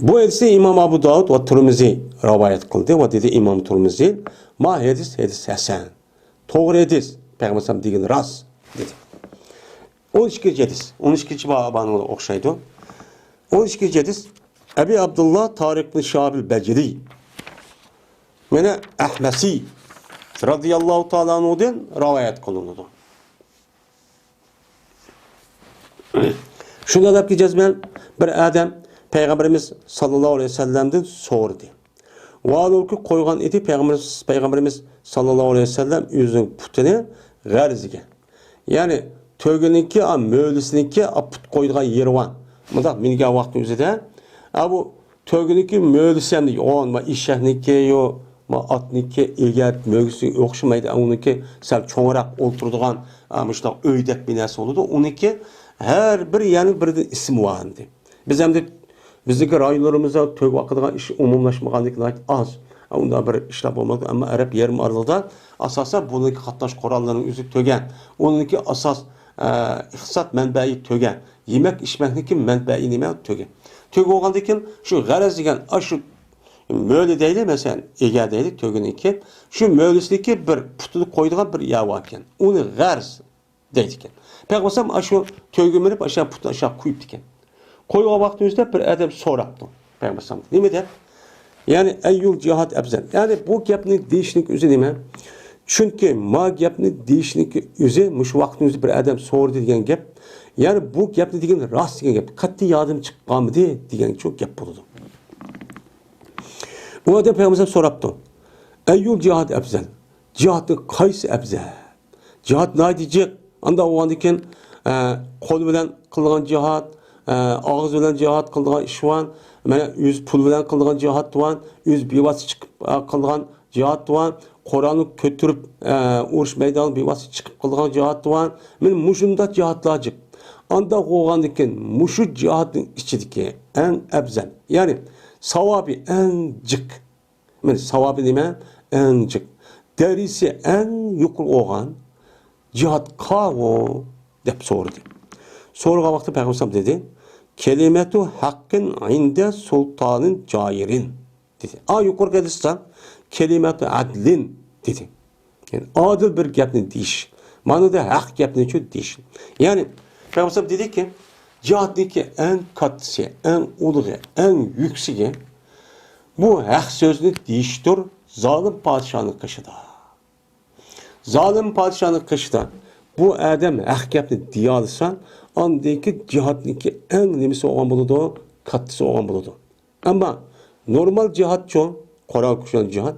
بۇ ھەدىسنى ئىمام ئەبۇ داۋۇد ۋە تۇرمىزى رىۋايەت قىلدى ۋە دېدى ئىمام تۇرمىزى، ما ھەدىس، ھەدىس ھەسەن. توغرا ھەدىس، پەيغەمبەر ئەلەيھىسسالام دېگىنى راست، دېدى. ئون ئىككىنچى ھەدىس، ئون ئىككىنچى بابىغا ئوخشايدۇ. ئون ئىككىنچى ھەدىس، ئەبى ئابدۇللا تارىق بىن شىھابىل بەجىلى، مانا ئەھمەسى رەزىياللاھۇ تائالا ئەنھۇدىن رىۋايەت قىلىنىدۇ. شۇنداق دەپكى جەزمەن بىر ئادەم پەيغەمبىرىمىز ساللاللاھۇ ئەلەيھى ۋەسەللەمدىن سورىدى. ۋالۇكى قويغان ئىدى پەيغەمبىرىمىز، پەيغەمبىرىمىز ساللاللاھۇ ئەلەيھى ۋەسەللەم ئۆزىنىڭ پۇتىنى غەرزىگە. يەنى تۆگىنىڭكى، ئا، مۆلىسىنىڭكى، ئا، پۇت قويىدىغان يېرى بار. مۇنداق مىنگەن ۋاقتى ئۆزىدە، ئا، بۇ تۆگىنىڭكى مۆلىسى ئەمدى يوغان، ما ئېشەكنىڭكى يو، ما ئاتنىڭكى ئېگەر مۆلىسى ئوخشىمايدۇ. ئۇنىڭكى سەل چوڭراق ئولتۇرىدىغان، ئا، مۇشۇنداق ئۆيدەك بىر نەرسە بولىدۇ. ئۇنىڭكى ھەر بىر يەرنىڭ بىردىن ئىسمى بار ئەمدى. بىز ئەمدى بىزنىڭكى رايونلىرىمىزدا تۆگە ۋاقىدىغان ئىش ئومۇملاشمىغاندىكىن ناھايىتى ئاز. ئۇنداق بىر ئىشلار بولمايدۇ. ئەمما ئەرەب يېرىم ئارىلىدا ئاساسەن بۇنىڭكى قاتناش قوراللىرىنىڭ ئۆزى تۆگە. ئۇنىڭكى ئاساس، ئە، ئىقتىساد مەنبەئى تۆگە. يېمەك ئىچمەكنىڭكى مەنبەئى نېمە؟ تۆگە. تۆگە بولغاندىن كېيىن شۇ غەرەز دېگەن ئاشۇ مۆلە دەيلى، مەسىلەن، ئىگە دەيلى تۆگىنىڭكى. شۇ مۆلىسىدىكى بىر پۇتىنى قويىدىغان بىر يەر باركەن. ئۇنى غەرز دەيدىكەن. پەيغەمبەر ئەلەيھىسسالام ئاشۇ تۆگە مىنىپ ئاشۇ پۇتىنى ئاشۇ قويۇپتىكەن. قويغان ۋاقتىمىزدا بىر ئادەم سوراپتۇ پەيغەمبەر ئەلەيھىسسالامدىن. نېمە دەپ؟ يەنى ئەييۇل جىھاد ئەفزەل. يەنى بۇ گەپنى دېيىشنىڭ ئۆزى نېمە؟ چۈنكى ما گەپنى دېيىشنىڭ ئۆزى مۇشۇ ۋاقىتنىڭ ئۆزى بىر ئادەم سورىدى دېگەن گەپ. يەنى بۇ گەپنى دېگەن راست دېگەن گەپ. قەتئىي يادىم چىقىپ قالمىدى دېگەن شۇ گەپ بولىدۇ. ئۇ ئادەم پەيغەمبەر ئەلەيھىسسالام سوراپتۇ. ئەييۇل جىھاد ئەفزەل. جىھادنىڭ قايسى ئەفزەل؟ جىھاد ناھايىتى جىق. ئانداق بولغاندىن كېيىن، ئە، قول بىلەن قىلىدىغان جىھاد، ئە، ئاغزى بىلەن جىھاد قىلىدىغان ئىش بار. مانا ئۆز پۇل بىلەن قىلىدىغان جىھاد بار. ئۆز بىۋاسىتە چىقىپ، ئە، قىلىدىغان جىھاد بار. قورالنى كۆتۈرۈپ، ئە، ئۇرۇش مەيدانىغا بىۋاسىتە چىقىپ قىلىدىغان جىھاد بار. مانا مۇشۇنداق جىھادلار جىق. ئانداق بولغاندىن كېيىن مۇشۇ جىھادنىڭ ئىچىدىكى ئەڭ ئەۋزەل، يەنى ساۋابى ئەڭ جىق. مانا ساۋابى نېمە؟ ئەڭ جىق. دەرىجىسى ئەڭ يۇقىرى بولغان، جىھاد قاۋۇ؟ دەپ سورىدى. سورىغان ۋاقتىدا پەيغەمبەر دېدى، كەلىمەتۇ ھەققىن ئىندە سۇلتانىن جائىرىن، دېدى. ئا، يۇقىرىقى ھەدىستە كەلىمەتۇ ئەدلىن دېدى. يەنى ئادىل بىر گەپنى دېيىش. مانىدا ھەق گەپنىچۇ دېيىش. يەنى پەيغەمبەر دېدىكى، جىھادنىڭكى ئەڭ كاتتىسى، ئەڭ ئۇلۇغى، ئەڭ يۈكسىكى بۇ ھەق سۆزنى دېيىشتۇر زالىم پادىشاھنىڭ قېشىدا. زالىم پادىشاھنىڭ قېشىدا بۇ ئادەم ھەق گەپنى دېيەلىسە، ئاندىكى جىھادنىڭكى ئەڭ نېمىسى بولغان بولىدۇ؟ كاتتىسى بولغان بولىدۇ. ئەمما نورمال جىھادچۇ، قورال كۈچلەن جىھاد،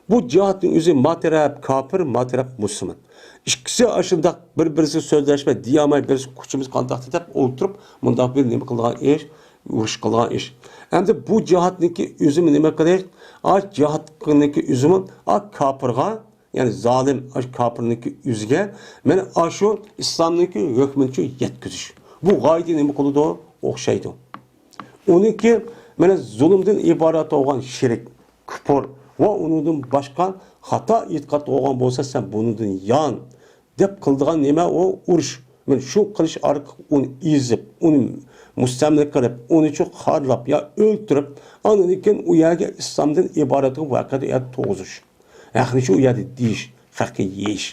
بۇ جىھادنىڭ ئۆزى ما تەرەپ كاپىر، ما تەرەپ مۇسۇلمان. ئىككىسى ئاشۇنداق بىر-بىرسىگە سۆزلەشمەي، دېيەلمەي، بىرسى كۈچىمىز قانداقتى دەپ ئولتۇرۇپ، مۇنداق بىر نېمە قىلىدىغان ئىش، ئۇرۇش قىلىدىغان ئىش. ئەمدى بۇ جىھادنىڭكى ئۆزىمۇ نېمە قىلىش؟ ئا، جىھادنىڭكى ئۆزىمۇ ئا، كاپىرغا، يەنى زالىم ئاشۇ كاپىرنىڭكى ئۆزىگە مانا ئاشۇ ئىسلامنىڭكى ھۆكمىنى يەتكۈزۈش. بۇ غايىدە نېمە قىلىدۇ؟ ئوخشايدۇ. ئۇنىڭكى مانا زۇلۇمدىن ئىبارەت بولغان شىرك، كۇپۇر ۋە ئۇنىڭدىن باشقا خاتا ئېتىقاد بولغان بولسا، سەن بۇنىڭدىن يان دەپ قىلىدىغان نېمە ئۇ؟ ئۇرۇش. مانا شۇ قىلىش ئارقىلىق ئۇنى ئېزىپ، ئۇنى مۇستەملىكە قىلىپ، ئۇنى شۇ خارلاپ يا ئۆلتۈرۈپ، ئاندىن كېيىن ئۇ يەرگە ئىسلامدىن ئىبارەت ۋەقەدە يەر تۇرغۇزۇش. ھەقنى شۇ يەردە دېيىش، ھەققە يېيىش.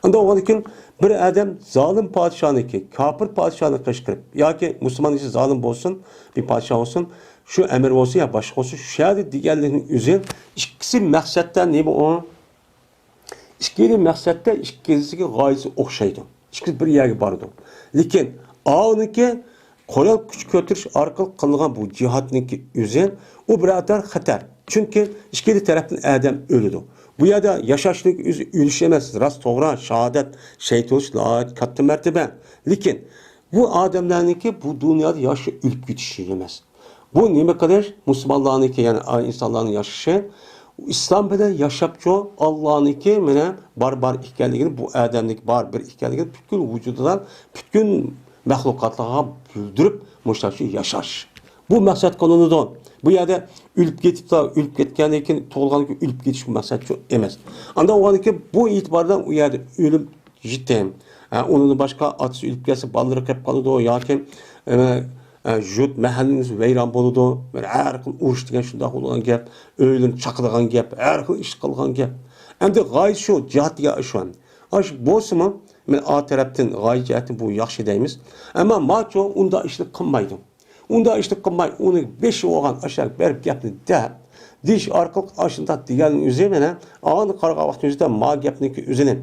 ئاندىن بولغاندىن كېيىن بىر ئادەم زالىم پادىشاھنىڭكى، كاپىر پادىشاھنى قىچقىرىپ ياكى مۇسۇلمان كىشى زالىم بولسۇن، بىر پادىشاھ بولسۇن، شۇ ئەمىر بولسۇن يا باشقا بولسۇن، شۇ يەردە دېگەنلىكنىڭ ئۆزى ئىككىسى مەقسەتتە نېمە ئۇ؟ ئىككىلى مەقسەتتە ئىككىلىسىگە غايىسى ئوخشايدۇ. ئىككىسى بىر يەرگە بارىدۇ. لېكىن ئاۋۇنىڭكى قورال كۈچ كۆتۈرۈش ئارقىلىق قىلىنغان بۇ جىھادنىڭكى ئۆزى، ئۇ بىرادەر خەتەر. چۈنكى ئىككىلى تەرەپتىن ئادەم ئۆلىدۇ. بۇ يەردە ياشاشنىڭ ئۆزى ئۆلۈش ئەمەس، راست، توغرا، شاھادەت، شېھىت بولۇش ناھايىتى كاتتا مەرتىبە. لېكىن بۇ ئادەملەرنىڭكى بۇ دۇنيادا ياشاپ ئۆلۈپ كېتىشى ئەمەس. بۇ نېمە قىلىش؟ مۇسۇلمانلارنىڭكى، يەنى ئىنسانلارنىڭ ياشىشى، ئىسلام بىلەن ياشاپچۇ، ئاللانىڭكى مانا بار-بار ئىكەنلىكىنى، بۇ ئادەمنىڭكى بار-بىر ئىكەنلىكىنى پۈتكۈل ۋۇجۇدىدا، پۈتكۈل مەخلۇقاتلارغا بىلدۈرۈپ، مۇشۇنداق ياشاش. بۇ مەقسەت قىلىنىدۇ. بۇ يەردە ئۆلۈپ كېتىپلا، ئۆلۈپ كەتكەندىن كېيىن، تۇغۇلغاندىن كېيىن ئۆلۈپ كېتىش بۇ مەقسەتچۇ ئەمەس. ئاندىن بولغاندىن كېيىن بۇ ئېتىباردا ئۇ يەردە ئۆلۈم، يېتىم. ھە، ئۇنىڭدىن باشقا ئاتىسى ئۆلۈپ كەتسە، بالىلىرى قېلىپ قالىدۇ ياكى، ئە، ئە، يۇرت مەھەللىڭىز ۋەيران بولىدۇ. ھەر خىل ئۇرۇش دېگەن شۇنداق بولىدىغان گەپ، ئۆيلىرىنى چاقىدىغان گەپ، ھەر خىل ئىش قىلغان گەپ. ئەمدى غايە شۇ، جىھاد دېگەن شۇ. ئاش بولسىمۇ، مەن ئا تەرەپتىن غايە جەھەتتىن بۇ ياخشى دەيمىز. ئەمما ماچۇ ئۇنداق ئىشنى قىلمايدۇ. ئۇنداق ئىشنى قىلماي، ئۇنى بېشى بولغان ئاشۇ بېرىپ گەپنى دەپ، دېيىش ئارقىلىق ئاشۇنداق دېگەننىڭ ئۆزى مانا، ئاڭا قارىغان ۋاقتىمىزدا ما گەپنىڭكى ئۆزىنى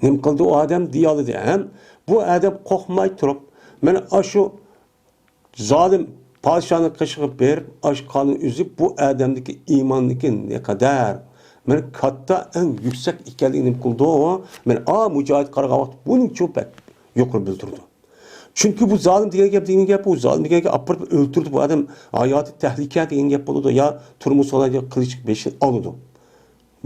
نېمە قىلدى ئۇ ئادەم دېيەلىدى. ھەم بۇ ئادەم قورقماي تۇرۇپ، مانا ئاشۇ زالىم پادىشاھنىڭ قېشىغا بېرىپ، ئاشۇ قانۇن ئۈزۈپ، بۇ ئادەمدىكى ئىماننىكى نەقەدەر، مانا كاتتا، ئەڭ يۈكسەك ئىكەنلىكىنى نېمە قىلدى ئۇ؟ مانا ئا مۇجاھىد قارىغان ۋاقىت بۇنىڭ چوپەك يۇقىرى بىلدۈردى. چۈنكى بۇ زالىم دېگەن گەپ، دېگەن گەپ، ئۇ زالىم دېگەن گەپ ئاپىرىپ ئۆلتۈردى، بۇ ئادەم ھاياتى تەھلىكە دېگەن گەپ بولىدۇ، يا تۈرمە سولايدۇ، قىلىچ بېشىنى ئالىدۇ.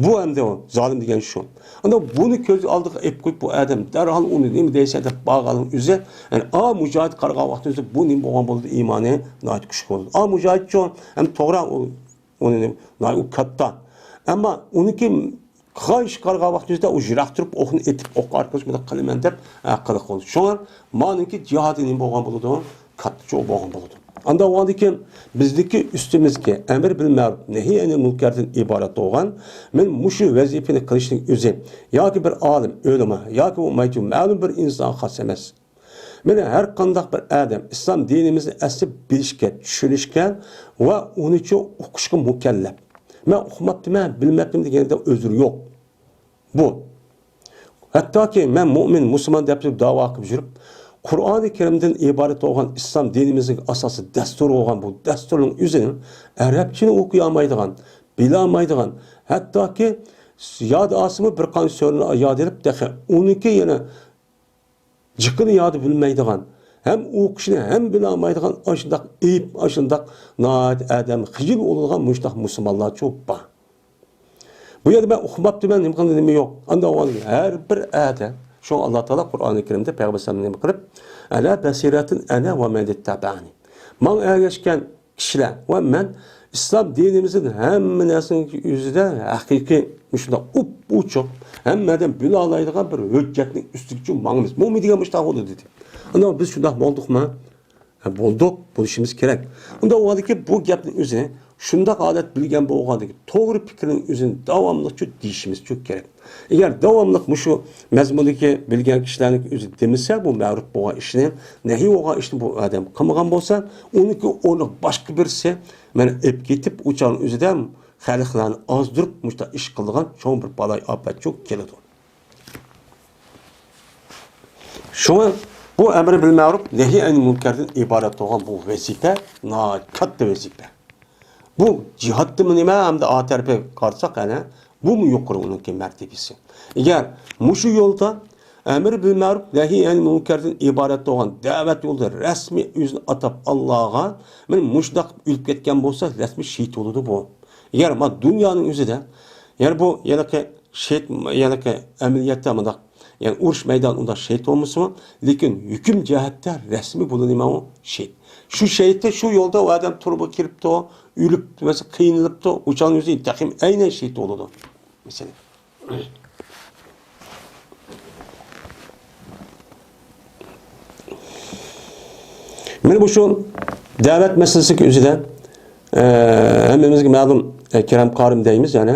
بۇ ئەمدى ئۇ زالىم دېگەن شۇ. ئاندىن بۇنى كۆز ئالدىغا ئېلىپ قويۇپ، بۇ ئادەم دەرھال ئۇنى نېمە دەيسەن دەپ بارغاننىڭ ئۆزى، يەنى ئا مۇجاھىد قارىغان ۋاقتىمىزدا بۇ نېمە بولغان بولىدۇ؟ ئىمانى ناھايىتى كۈچلۈك بولىدۇ. ئا مۇجاھىدچۇ، ئەمدى توغرا ئۇ ئۇنى نېمە، ناھايىتى ئۇ كاتتا. ئەمما ئۇنىڭكى قىلغان ئىشى قارىغان ۋاقتىمىزدا ئۇ يىراق تۇرۇپ ئوقنى ئېتىپ، ئوق ئارقىلىق مۇنداق قىلىمەن دەپ، ھە، قىلىق بولدى. شۇڭا مانىڭكى جىھادى نېمە بولغان بولىدۇ؟ كاتتا چوڭ بولغان بولىدۇ. ئانداق بولغاندىن كېيىن بىزدىكى ئۈستىمىزدىكى ئەمر بىل مەرۇپ، نەھى ئەنىل مۇنكەردىن ئىبارەت بولغان، مانا مۇشۇ ۋەزىپىنى قىلىشنىڭ ئۆزى ياكى بىر ئالىم، ئۆلىما ياكى بولمايدۇ مەلۇم بىر ئىنسانغا خاس ئەمەس. مانا ھەر قانداق بىر ئادەم ئىسلام دىنىمىزنى ئەسلى بىلىشكە، چۈشىنىشكە ۋە ئۇنىچۇ ئوقۇشقا مۇكەللەپ. مەن ئوقۇماپتىمەن، بىلمەپتىمەن دېگەندە ئۆزرى يوق. بۇ. ھەتتاكى مەن مۇئمىن، مۇسۇلمان دەپ تۇرۇپ داۋا قىلىپ يۈرۈپ، قۇرئانى كەرىمدىن ئىبارەت بولغان ئىسلام دىنىمىزنىڭ ئاساسىي دەستۇرى بولغان بۇ دەستۇرنىڭ ئۆزىنى ئەرەبچىنى ئوقۇيالمايدىغان، بىلەلمەيدىغان، ھەتتاكى ياد ئالسىمۇ بىر قانچە سۈرىنى ياد ئېلىپ تېخى ئۇنىڭكى يەنە جىقىنى ياد بىلمەيدىغان، ھەم ئوقۇشنى ھەم بىلەلمەيدىغان ئاشۇنداق ئېيىپ، ئاشۇنداق ناھايىتى ئادەم خىجىل بولىدىغان مۇشۇنداق مۇسۇلمانلارچۇ بار. بۇ يەردە مەن ئۇقماپتىمەن، نېمە قىلدى، نېمە يوق. ئانداق بولغاندا ھەر بىر ئادەم، شۇڭا ئاللا تائالا قۇرئانى كەرىمدە پەيغەمبەر ئەلەيھىسسالامنى نېمە قىلىپ، «ئەلا بەسىرەتىن ئەنە ۋە مەن ئىتتەبەئەنى.» ماڭا ئەگەشكەن كىشىلەر ۋە مەن ئىسلام دىنىمىزدىن ھەممە نەرسىنىڭ ئۆزىدە ھەقىقىي شۇنداق ئۇپ-ئوچۇق، ھەممە ئادەم بىلالايدىغان بىر ھۆججەتنىڭ ئۈستىگىچە ماڭىمىز. مۇمكىن دېگەن مۇشۇنداق بولدى دېدى. ئانا، بىز شۇنداق بولدۇقمۇ؟ ھە، بولدۇق، بولۇشىمىز كېرەك. ئۇنداق بولغاندىكىن بۇ گەپنىڭ ئۆزى شۇنداق ھالەت بىلگەن بولغاندىكىن توغرا پىكىرنىڭ ئۆزىنى داۋاملىقچە دېيىشىمىزچۇ كېرەك. ئەگەر داۋاملىق مۇشۇ مەزمۇندىكى بىلگەن كىشىلەرنىڭ ئۆزى دېمىسە، بۇ مەرۇپ بولغان ئىشنى، نەھى بولغان ئىشنى بۇ ئادەم قىلمىغان بولسا، ئۇنىڭكى ئورنىغا باشقا بىرسى مانا ئېلىپ كېتىپ، ئۇ چاغنىڭ ئۆزىدە خەلقلەرنى ئازدۇرۇپ، مۇشۇنداق ئىش قىلىدىغان چوڭ بىر بالاي ئاپەتچۇ كېلىدۇ. شۇڭا بۇ ئەمرى بىل مەرۇپ، نەھى ئەنىل مۇنكەردىن ئىبارەت بولغان بۇ ۋەزىپە ناھايىتى كاتتا ۋەزىپە. بۇ جىھادتىمۇ نېمە، ھەمدە ئا تەرىپىگە قارىساق، ئەنە بۇمۇ يۇقىرى ئۇنىڭكى مەرتىۋىسى. ئەگەر مۇشۇ يولدا ئەمر بىل مەرۇپ، نەھى ئەنىل مۇنكەردىن ئىبارەت بولغان دەۋەت يولىدا رەسمىي ئۆزىنى ئاتاپ ئاللاغا، مانا مۇشۇنداق ئۆلۈپ كەتكەن بولسا، رەسمىي شېھىت بولىدۇ بۇ. ئەگەر ما دۇنيانىڭ ئۆزىدە، يەنى بۇ، يەنىكى شېھىت، يەنىكى ئەمەلىيەتتە مۇنداق، يەنى ئۇرۇش مەيدانى ئۇنداق شېھىت بولمىسىمۇ، لېكىن ھۆكۈم جەھەتتە رەسمىي بۇ نېمە ئۇ شېھىت. شۇ شېھىتتە شۇ يولدا ئۇ ئادەم تۈرمىگە كىرىپتۇ، ئۆلۈپ، مەسىلەن، قىينىلىپتۇ، ئۇ چاغنىڭ ئۆزى تېخىمۇ ئەينەن شېھىت بولىدۇ. مەسىلەن. مانا بۇ شۇ دەۋەت مەسىلىسىدىكى ئۆزىدە، ئە، ھەممىمىزگە مەلۇم، ئە، كېرەم قارىم دەيمىز، يەنى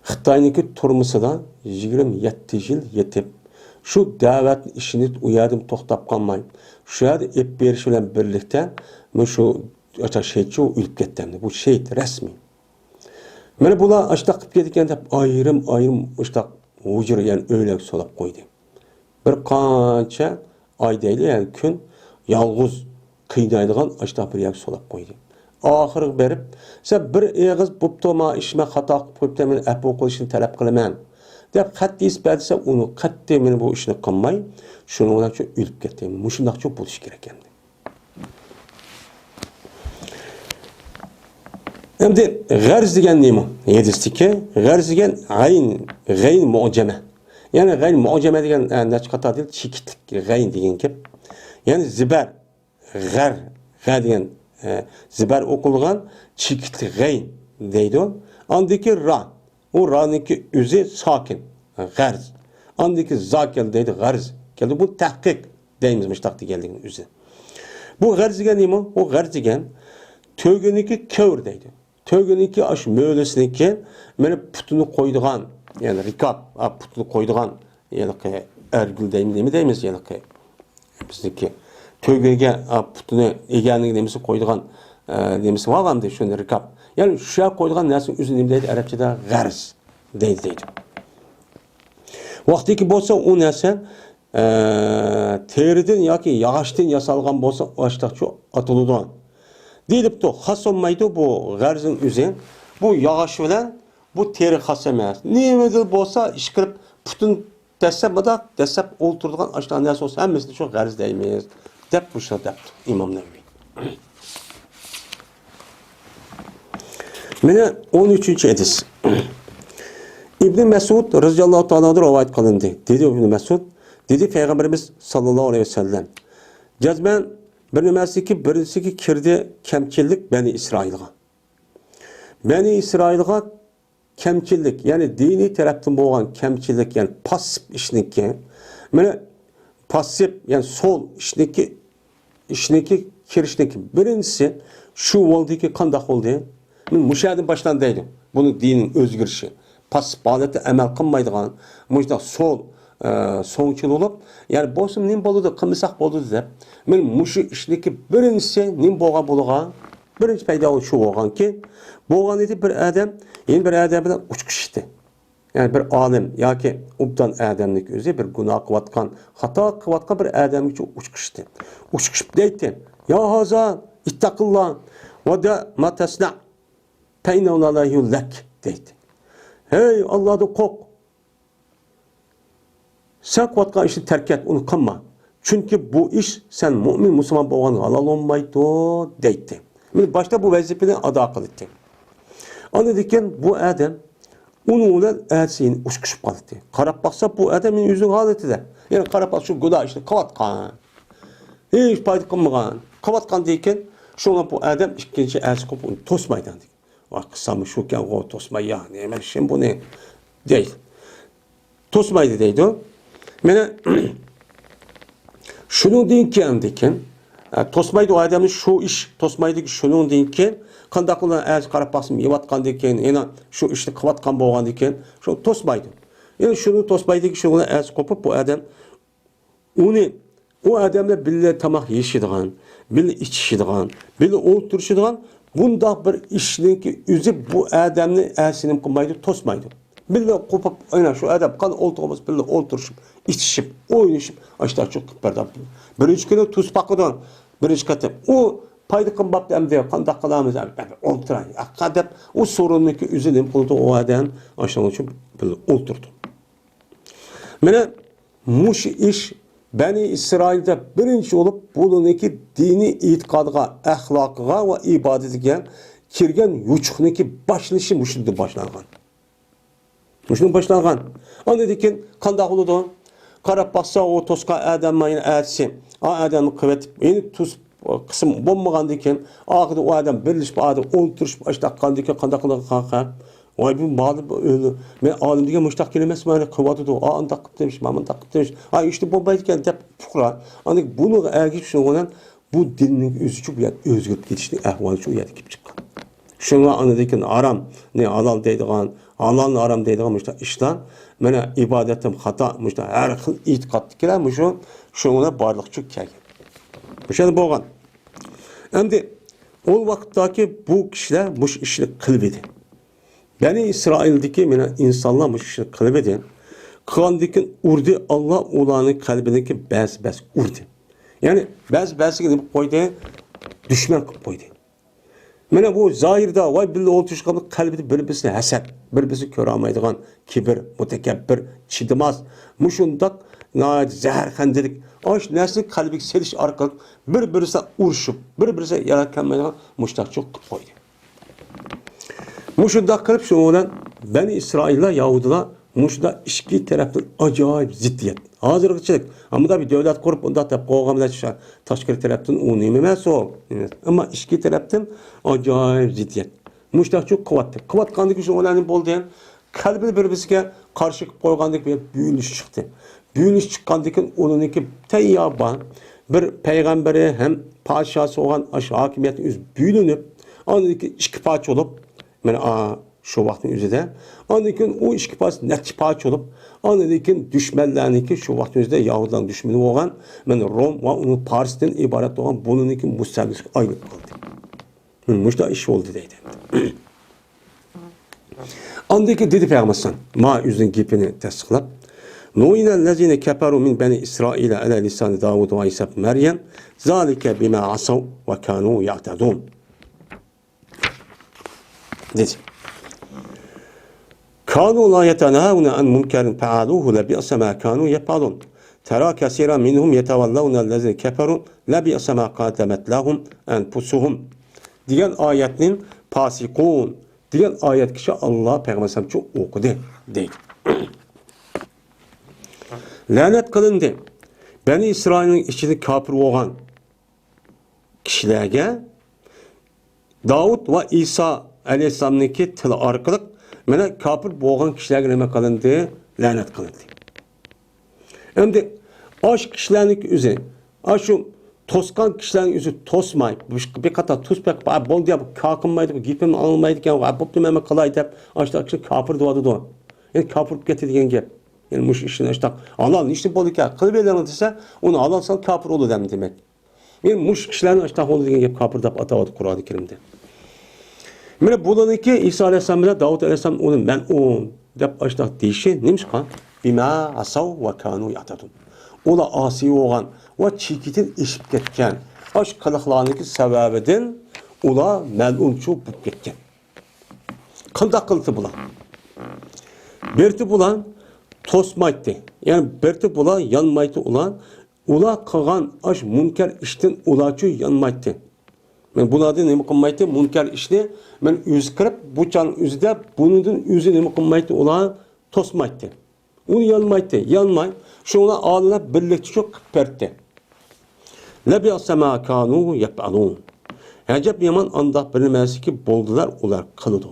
خىتاينىڭكى تۈرمىسىدە يىگىرمە يەتتە يىل يېتىپ، شۇ دەۋەت ئىشىنى ئۇ يەردىن توختاپ قالماي، شۇ يەردە ئېلىپ بېرىش بىلەن بىرلىكتە، مانا شۇ شېھىتچۇ ئۆلۈپ كەتتى ئەمدى. بۇ شېھىت رەسمىي. مانا بۇلار ئاشتاق قىلىپ كېتىدىكەن دەپ ئايرىم-ئايرىم ئاشتاق ھۇجرا، يەنى ئۆيلەرگە سولاپ قويدى. بىر قانچە ئاي دەيلى، يەنى كۈن يالغۇز قىينايدىغان ئاشتاق بىر يەرگە سولاپ قويدى. ئاخىرىغا بېرىپ، سەن بىر ئېغىز بوپتۇ، ما ئىش مەن خاتا قىلىپ قويۇپتىمەن، مېنى ئەپۇ قىلىشنى تەلەپ قىلىمەن، دەپ خەت يېزىپ بەردى دېسە، ئۇنى قەتئىي مانا بۇ ئىشنى قىلماي، شۇنىڭ بىلەن شۇ ئۆلۈپ كەتتى. مۇشۇنداقچۇ بولۇشى كېرەك ئەمدى. ئەمدى غەرز دېگەن نېمە؟ ھەدىستىكى غەرز دېگەن غەين، غەين مۇئجەمە. يەنى غەين مۇئجەمە دېگەن، ئە، نەچچە قاتار دېگەن، چېكىتلىك غەين دېگەن گەپ. يەنى زىبەر، غەر، غە دېگەن، ئە، زىبەر ئوقۇلغان چېكىتلىك غەين دەيدۇ. ئاندىكى را، ئۇ رانىڭكى ئۆزى ساكىن، غەرز. ئاندىكى زا كەلدى دەيدۇ، غەرز كەلدى. بۇ تەھقىق دەيمىز مۇشتاق دېگەنلىكنىڭ ئۆزى. بۇ غەرز دېگەن نېمە؟ بۇ غەرز دېگەن تۆگىنىڭكى كەۋر دەيدۇ. تۆگىنىڭكى ئاشۇ مۆلىسىنىڭكى مانا پۇتىنى قويىدىغان، يەنى رىكاب، ئا، پۇتىنى قويىدىغان، ھېلىقى ئەرگۈل دەيمىز، نېمە دەيمىز، ھېلىقى بىزنىڭكى تۆگىگە، ئا، پۇتىنى ئېگەرنىڭ نېمىسى قويىدىغان، ئە، نېمىسى بارغاندا شۇنى رىكاب. يەنى شۇ يەرگە قويىدىغان نەرسىنىڭ ئۆزىنى نېمە دەيدۇ؟ ئەرەبچىدە غەرز دەيدۇ، دەيدۇ. ۋاقتىكى بولسا ئۇ نەرسە، ئە، تېرىدىن ياكى ياغاچتىن ياسالغان بولسا ئاشتاقچۇ ئاتىلىدۇ. دېيىلىپتۇ، خاس بولمايدۇ بۇ غەرزنىڭ ئۆزى. بۇ ياغاچ بىلەن بۇ تېرە خاس ئەمەس. نېمىدىن بولسا ئىشقىلىپ پۇتىن دەسسەپ مۇنداق، دەسسەپ ئولتۇرىدىغان ئاشۇنداق نەرسە بولسا ھەممىسىنى شۇ غەرز دەيمىز، دەپ مۇشۇ دەپتۇ ئىمام نەۋەۋىي. مانا ئون ئۈچىنچى ھەدىس. ئىبنى مەسئۇد رەزىياللاھۇ تائالا ئەنھۇدىن رىۋايەت قىلىندى. دېدى ئىبنى مەسئۇد، دېدى پەيغەمبىرىمىز ساللاللاھۇ ئەلەيھى ۋەسەللەم، جەزمەن بىر نېمىسىكى، بىرسىگە كىردى كەمچىللىك بەنى ئىسرائىلغا. بەنى ئىسرائىلغا كەمچىللىك، يەنى دىنىي تەرەپتىن بولغان كەمچىللىك، يەنى پاسسىپ ئىشنىكى، مانا پاسسىپ، يەنى سول ئىشنىكى، ئىشنىكى كىرىشنىكى بىرىنچىسى شۇ بولدىكى، قانداق بولدى؟ مانا مۇشۇ يەردىن باشلاندى دەيدۇ. بۇنىڭ دىنىنىڭ ئۆزگىرىشى. پاسسىپ ھالەتتە ئەمەل قىلمايدىغان، مۇشۇنداق سول، ئە، سولچىل بولۇپ، يەنى بولسىمۇ نېمە بولىدۇ، قىلمىساق بولىدۇ دەپ. مانا مۇشۇ ئىشنىكى بىرىنچىسى نېمە بولغان بولىدىغان؟ بىرىنچى پەيدا شۇ بولغانكى، بولغان ئىدى بىر ئادەم، يەنە بىر ئادەم بىلەن ئۇچۇشۇشتى. يەنى بىر ئالىم ياكى ئوبدان ئادەمنىڭ ئۆزى بىر گۇناھ قىلىۋاتقان، خاتا قىلىۋاتقان بىر ئادەمگە ئۇچۇشۇشتى. ئۇچۇشۇپ دەيتتى، يا ھازا، ئىتتەقىللا، ۋە دە ما تەسنە، فەئىننەھۇ لا يەھىللۇ لەك، دەيتتى. ھەي، ئاللادىن قورق! سەن قىلىۋاتقان ئىشنى تەرك ئەت، ئۇنى قىلما. چۈنكى بۇ ئىش سەن مۇئمىن مۇسۇلمان بولغانغا ھالال بولمايدۇ، دەيتتى. مانا باشتا بۇ ۋەزىپىنى ئادا قىلاتتى. ئاندىن كېيىن بۇ ئادەم ئۇنىڭ بىلەن ئەتىسى يەنە ئۇچۇشۇپ قالاتتى. قاراپ باقسا، بۇ ئادەم يەنە ئۆزىنىڭ ھالىتىدە. يەنە قاراپ باقسا، شۇ گۇناھ ئىشنى قىلىۋاتقان. ھېچ پايدا قىلمىغان. قىلىۋاتقاندىن كېيىن شۇڭا بۇ ئادەم ئىككىنچى ئەتىسى قويۇپ ئۇنى توسمايدۇ. ۋاي، قىلساممۇ شۇكەنغۇ، توسماي يا، نېمە ئىشىم بۇنى؟ دەيدۇ. توسمايدۇ دەيدۇ. مانا شۇنىڭدىن كېيىن، ئە، توسمايدۇ ئۇ ئادەمنى شۇ ئىش، توسمايدۇ. شۇنىڭدىن كېيىن قانداق بولغان ئەتىسى قاراپ باقسام يەۋاتقاندىن كېيىن، يەنە شۇ ئىشنى قىلىۋاتقان بولغاندىن كېيىن، شۇ توسمايدۇ. يەنى شۇنى توسمايدۇكى، شۇنىڭ ئەتىسى قوپۇپ، بۇ ئادەم ئۇنى، ئۇ ئادەم بىلەن بىللە تاماق يېيىشىدىغان، بىللە ئىچىشىدىغان، بىللە ئولتۇرۇشىدىغان بۇنداق بىر ئىشنىڭكى ئۆزى بۇ ئادەمنى ئەتىسى نېمە قىلمايدۇ، توسمايدۇ. بىللە قوپۇپ، ئاينا شۇ ئادەم قان ئولتۇرغۇزۇپ، بىللە ئولتۇرۇشۇپ، ئىچىشىپ، ئوينىشىپ، ئاشتاق چوقۇپ بەردى. بىرىنچى كۈنى توسۇپ باقىدۇ، بىرىنچى قېتىم. ئۇ پايدا قىلماپتۇ ئەمدى، قانداق قىلامىز؟ ئولتۇراي، ئاقا دەپ، ئۇ سورۇننىڭكى ئۆزى نېمە قىلىدۇ ئۇ ئادەم؟ ئاشۇنىڭ ئۈچۈن بىللە ئولتۇرىدۇ. مانا مۇشۇ ئىش بەنى ئىسرائىلدا بىرىنچى بولۇپ، بۇلارنىڭكى دىنىي ئېتىقادىغا، ئەخلاقىغا ۋە ئىبادىتىگە كىرگەن يوچۇقنىڭكى باشلىنىشى مۇشۇندىن باشلانغان. مۇشۇندىن باشلانغان. ئاندىن كېيىن قانداق بولىدۇ؟ قاراپ باقسا، ئۇ توسقان ئادەم مانا ئەتىسى، ئا ئادەمنى قىلىۋېتىپ، يەنە توسۇپ قىسىم بولمىغاندىن كېيىن، ئاخىرىدا ئۇ ئادەم بىرلىشىپ، ئادەم ئولتۇرۇشۇپ، ئاشتاق قىلغاندىن كېيىن قانداق قىلىدۇ؟ ۋاي، بۇ مالىم ئۆلدى. مەن ئالىم دېگەن مۇشتاق كېلىمەسمۇ، مانا قىلىۋاتىدۇ. ئا، ئانداق قىپتىمىش، مانا مۇنداق قىپتىمىش. ئا، ئىشتە بولمايدىكەن دەپ پۇقرا. ئاندىن بۇنىڭغا ئەگىشىپ شۇنىڭ بىلەن بۇ دىننىڭ ئۆزىچۇ بۇ يەردە ئۆزگىرىپ كېتىشنىڭ ئەھۋالى شۇ يەردە كېلىپ چىققان. شۇڭا ئاندىن كېيىن ھارامنى ھالال دەيدىغان، ھالالنى ھارام دەيدىغان مۇشۇنداق ئىشلار، مانا ئىبادەتتىن خاتا، مۇشۇنداق ھەر خىل ئېتىقادتىكىلەر مۇشۇ، شۇنىڭ بىلەن بارلىققا چۈشۈپ كەلگەن. مۇشۇنداق بولغان. ئەمدى ئۇ ۋاقىتتاكى بۇ كىشىلەر مۇشۇ ئىشنى قىلىۋىدى. بەنى ئىسرائىلدىكى مانا ئىنسانلار مۇشۇ ئىشنى قىلىۋىدى. قىلغاندىن كېيىن ئۇردى، ئاللا ئۇلارنىڭ قەلبىنىڭكى بەزى بەزىگە ئۇردى. يەنى بەزى بەزىگە نېمە قىلىپ قويدى؟ دۈشمەن قىلىپ قويدى. مانا بۇ زاھىردا ۋاي بىللە ئولتۇرۇشقان قەلبىدە بىر-بىرسىنى ھەسەت، بىر-بىرسىنى كۆرەلمەيدىغان، كىبىر، مۇتەكەببىر، چىدىماس، مۇشۇنداق ناھايىتى زەھەرخەندىلىك، ئاشۇ نەرسىنى قەلبىگە سېلىش ئارقىلىق بىر-بىرسى ئۇرۇشۇپ، بىر-بىرسى ياراپ كەلمەيدىغان مۇشۇنداق چوق قىلىپ قويدى. مۇشۇنداق قىلىپ، شۇنىڭ بىلەن بەنى ئىسرائىللار، يەھۇدىيلار مۇشۇنداق ئىچكى تەرەپتىن ئاجايىپ زىددىيەت. ھازىرغىچىلىك، ئەمما بىر دۆلەت قۇرۇپ، ئۇنداق دەپ قويغان بىلەن تاشقىرى تەرەپتىن ئۇ نېمە ئەمەس ئۇ. ئەمما ئىچكى تەرەپتىن ئاجايىپ زىددىيەت. مۇشۇنداق چوق قىلىۋاتتى. قىلىۋاتقاندىن كېيىن شۇنىڭ بىلەن نېمە بولدى؟ قەلبىنى بىر-بىرسىگە قارشى قىلىپ قويغاندىن كېيىن بۆلۈنۈش چىقتى. بۆلۈنۈش چىققاندىن كېيىن ئۇنىڭكى تەييار بار بىر پەيغەمبىرى ھەم پادىشاھى بولغان ئاشۇ ھاكىمىيەتنىڭ ئۆزى بۆلۈنۈپ، ئاندىن كېيىن ئىككى پارچە بولۇپ، مانا، ئا، شۇ ۋاقىتنىڭ ئۆزىدە. ئاندىن كېيىن ئۇ ئىككى پارچە نەچچە پارچە بولۇپ، ئاندىن كېيىن دۈشمەنلەرنىڭكى شۇ ۋاقىتنىڭ ئۆزىدە يەھۇدىيلارنىڭ دۈشمىنى بولغان، مانا، روم ۋە ئۇنىڭ پارسىدىن ئىبارەت بولغان بۇنىڭكى مۇستەملىكىسىگە ئايلىنىپ قالدى. مۇشۇنداق ئىش بولدى دەيدۇ. ئاندىن كېيىن دېدى پەيغەمبەر ئەلەيھىسسالام، ما ئۆزىنىڭ گېپىنى تەستىقلاپ، لُعِنَ الَّذِينَ كَفَرُوا مِنْ بَنِي إِسْرَائِيلَ عَلَى لِسَانِ دَاوُودَ وَعِيسَى ابْنِ مَرْيَمَ ذَلِكَ بِمَا عَصَوْا وَكَانُوا يَعْتَدُونَ دېدى. كَانُوا لَا يَتَنَاهَوْنَ عَنْ مُنْكَرٍ فَعَلُوهُ لَبِئْسَ مَا كَانُوا يَفْعَلُونَ. تَرَى كَثِيرًا مِنْهُمْ يَتَوَلَّوْنَ الَّذِينَ كَفَرُوا لَبِئْسَ مَا قَدَّمَتْ لَهُمْ أَنْفُسُهُمْ دېگەن ئايەتنىڭ، فاسقون دېگەن ئايەتكىچە ئاللا پەيغەمبەر ئەلەيھىسسالامچۇ ئوقۇدى دەيدۇ. لەنەت قىلىندى. بەنى ئىسرائىلنىڭ ئىچىدە كاپىر بولغان كىشىلەرگە داۋۇت ۋە ئىسا ئەلەيھىسسالامنىڭكى تىلى ئارقىلىق مانا كاپىر بولغان كىشىلەرگە نېمە قىلىندى؟ لەنەت قىلىندى. ئەمدى ئاشۇ كىشىلەرنىڭكى ئۆزى، ئاشۇ توسقان كىشىلەرنىڭ ئۆزى توسماي، بىر قاتار توسۇپ بېقىپ، «ئا، بولدى يا، بۇ كاقىنمايدۇ، بۇ گېپىمنى ئاڭلىمايدىكەن، ۋە بوپتۇ، مەن قىلاي» دەپ، ئاشۇنداق كىشىنى كاپىر دەۋاتىدۇ. يەنى كاپىر بولۇپ كەتتى دېگەن گەپ. يەنى مۇشۇ ئىشنى ئاشۇنداق، ھالال، نېمە ئۈچۈن بولدى ئىكەن، قىلىۋېلىڭ دېسە، ئۇنى ھالال سان كاپىر بولىدۇ دەمدى دېمەك. يەنى مۇشۇ كىشىلەرنى ئاشۇنداق بولدى دېگەن گەپ، كاپىر دەپ ئاتاۋاتىدۇ قۇرئانى كەرىمدە. مانا بۇلارنىڭكى ئىسا ئەلەيھىسسالام بىلەن داۋۇت ئەلەيھىسسالام ئۇنى مەلئۇن دەپ ئاشۇنداق دېيىشى نېمىشقا؟ بىما ئەسەۋ ۋە كانۇ يەئتەدۇن. ئۇلار ئاسىي بولغان ۋە چېكىدىن ئېشىپ كەتكەن. ئاشۇ قىلىقلارنىڭكى سەۋەبىدىن ئۇلار مەلئۇنچۇ بولۇپ كەتكەن. قانداق قىلدى بۇلار؟ بىرتى بۇلار توسمايتتى. يەنى بىرتى بۇلار يانمايتتى ئۇلار. ئۇلار قىلغان ئاش مۇنكەر ئىشتىن ئۇلارچۇ يانمايتتى. مەن بۇلاردىن نېمە قىلمايتتى؟ مۇنكەر ئىشنى مەن ئۆزى قىلىپ، بۇ چاغنىڭ ئۆزىدە بۇنىڭدىن ئۆزى نېمە قىلمايتتى؟ ئۇلار توسمايتتى. ئۇنى يانمايتتى، يانماي، شۇڭا ئالىلار بىرلىكتە شۇ قىلىپ بەردى. لەبىئسە ما كانۇ يەپئەلۇن. ئەجەب يامان ئانداق بىر نەرسىكى بولدىلار ئۇلار قىلىدۇ.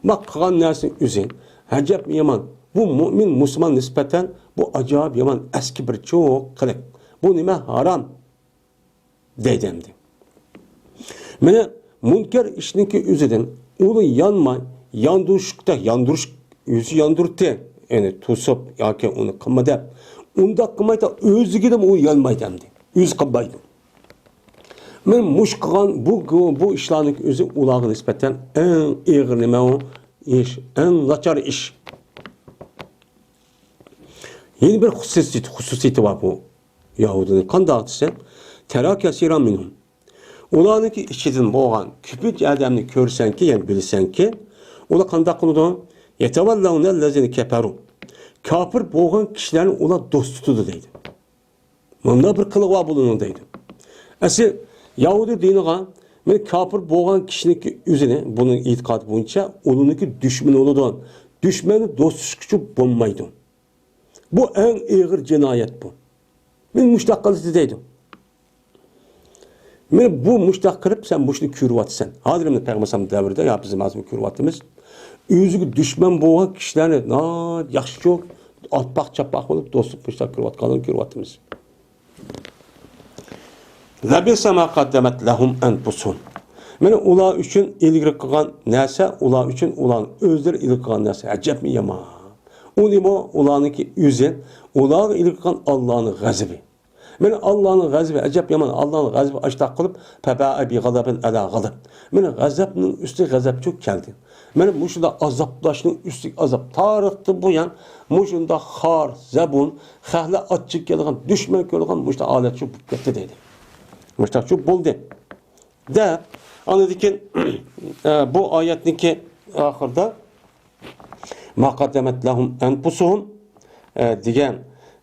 ما قىلغان نەرسىنىڭ ئۆزى ئەجەب يامان. بۇ مۇئمىن مۇسۇلمان نىسبەتەن بۇ ئاجايىپ يامان ئەسكى بىر چوڭ قىلىق. بۇ نېمە؟ ھارام دەيدۇ ئەمدى. مانا مۇنكەر ئىشنىڭكى ئۆزىدىن ئۇنى يانماي، ياندۇرۇشتەك ياندۇرۇش، ئۆزى ياندۇردى، يەنى توسۇپ ياكى ئۇنى قىلما دەپ، ئۇنداق قىلمايدۇ، ئۆزلۈكىدىن ئۇ يانمايدۇ ئەمدى. ئۆزى قىلمايدۇ. مانا مۇشۇ قىلغان بۇ، بۇ ئىشلارنىڭ ئۆزى ئۇلارغا نىسبەتەن ئەڭ ئېغىر نېمە ئۇ؟ ئىش، ئەڭ ناچار ئىش. يەنە بىر خۇسۇسىيىتى، خۇسۇسىيىتى بار بۇ يەھۇدىينىڭ. قانداق دېسە، تەرا كەسىرا مىنھۇم. ئۇلارنىڭكى ئىچىدىن بولغان كۆپىنچە ئادەمنى كۆرسەڭكى، يەنى بىلسەڭكى، ئۇلار قانداق قىلىدۇ؟ يەتەۋەللەۋنەللەزىنە كەپەرۇ. كاپىر بولغان كىشىلەرنى ئۇلار دوست تۇتىدۇ دەيدۇ. مۇنداق بىر قىلىقى بار بۇلارنىڭ دەيدۇ. ئەسلى يەھۇدىي دىنىغا مانا كاپىر بولغان كىشىنىڭكى ئۆزىنى، بۇنىڭ ئېتىقادى بويىچە ئۇلارنىڭكى دۈشمىنى بولىدۇ. دۈشمەننى دوست تۇتۇشقىچە بولمايدۇ. بۇ ئەڭ ئېغىر جىنايەت بۇ. مانا مۇشۇنداق قىلدى دەيدۇ. مانا بۇ مۇشۇنداق قىلىپ، سەن مۇشۇنى كۆرۈۋاتىسەن. ھازىر مانا پەيغەمبەر دەۋرىدە يا بىز ھازىر كۆرۈۋاتىمىز. ئۆزىگە دۈشمەن بولغان كىشىلەرنى ناھايىتى ياخشىچۇ، ئاتپاق-چاتپاق بولۇپ، دوستلۇق مۇشۇنداق كۆرۈۋاتقانلىرىنى كۆرۈۋاتىمىز. لەبىئسە ما قەددەمەت لەھۇم ئەنپۇسۇھۇم. مانا ئۇلار ئۈچۈن ئىلگىرى قىلغان نەرسە، ئۇلار ئۈچۈن ئۇلارنىڭ ئۆزلىرى ئىلگىرى قىلغان نەرسە ئەجەبمۇ يامان. ئۇ نېمە؟ ئۇلارنىڭكى ئۆزى، ئۇلارغا ئىلگىرى قىلغان ئاللانىڭ غەزىپى. مانا ئاللانىڭ غەزىپى ئەجەب يامان، ئاللانىڭ غەزىپى ئاشتاق قىلىپ، پەبائە بىغەزەبىن ئەلا غەزەب. مانا غەزەپنىڭ ئۈستىگە غەزەپ چۆكۈپ كەلدى. مانا مۇشۇنداق ئازابلاشنىڭ ئۈستىگە ئازاب. تارىختىن بۇيان مۇشۇنداق خار، زەبۇن، خەقلەر ئاچچىق كېلىدىغان، دۈشمەن كۆرىدىغان مۇشۇنداق ھالەت شۇ بولۇپ كەتتى دەيدۇ. مۇشۇنداق شۇ بولدى دەپ، ئاندىن كېيىن، ئە، بۇ ئايەتنىڭكى ئاخىرىدا ما قەددەمەت لەھۇم ئەنپۇسۇھۇم، ئە، دېگەن.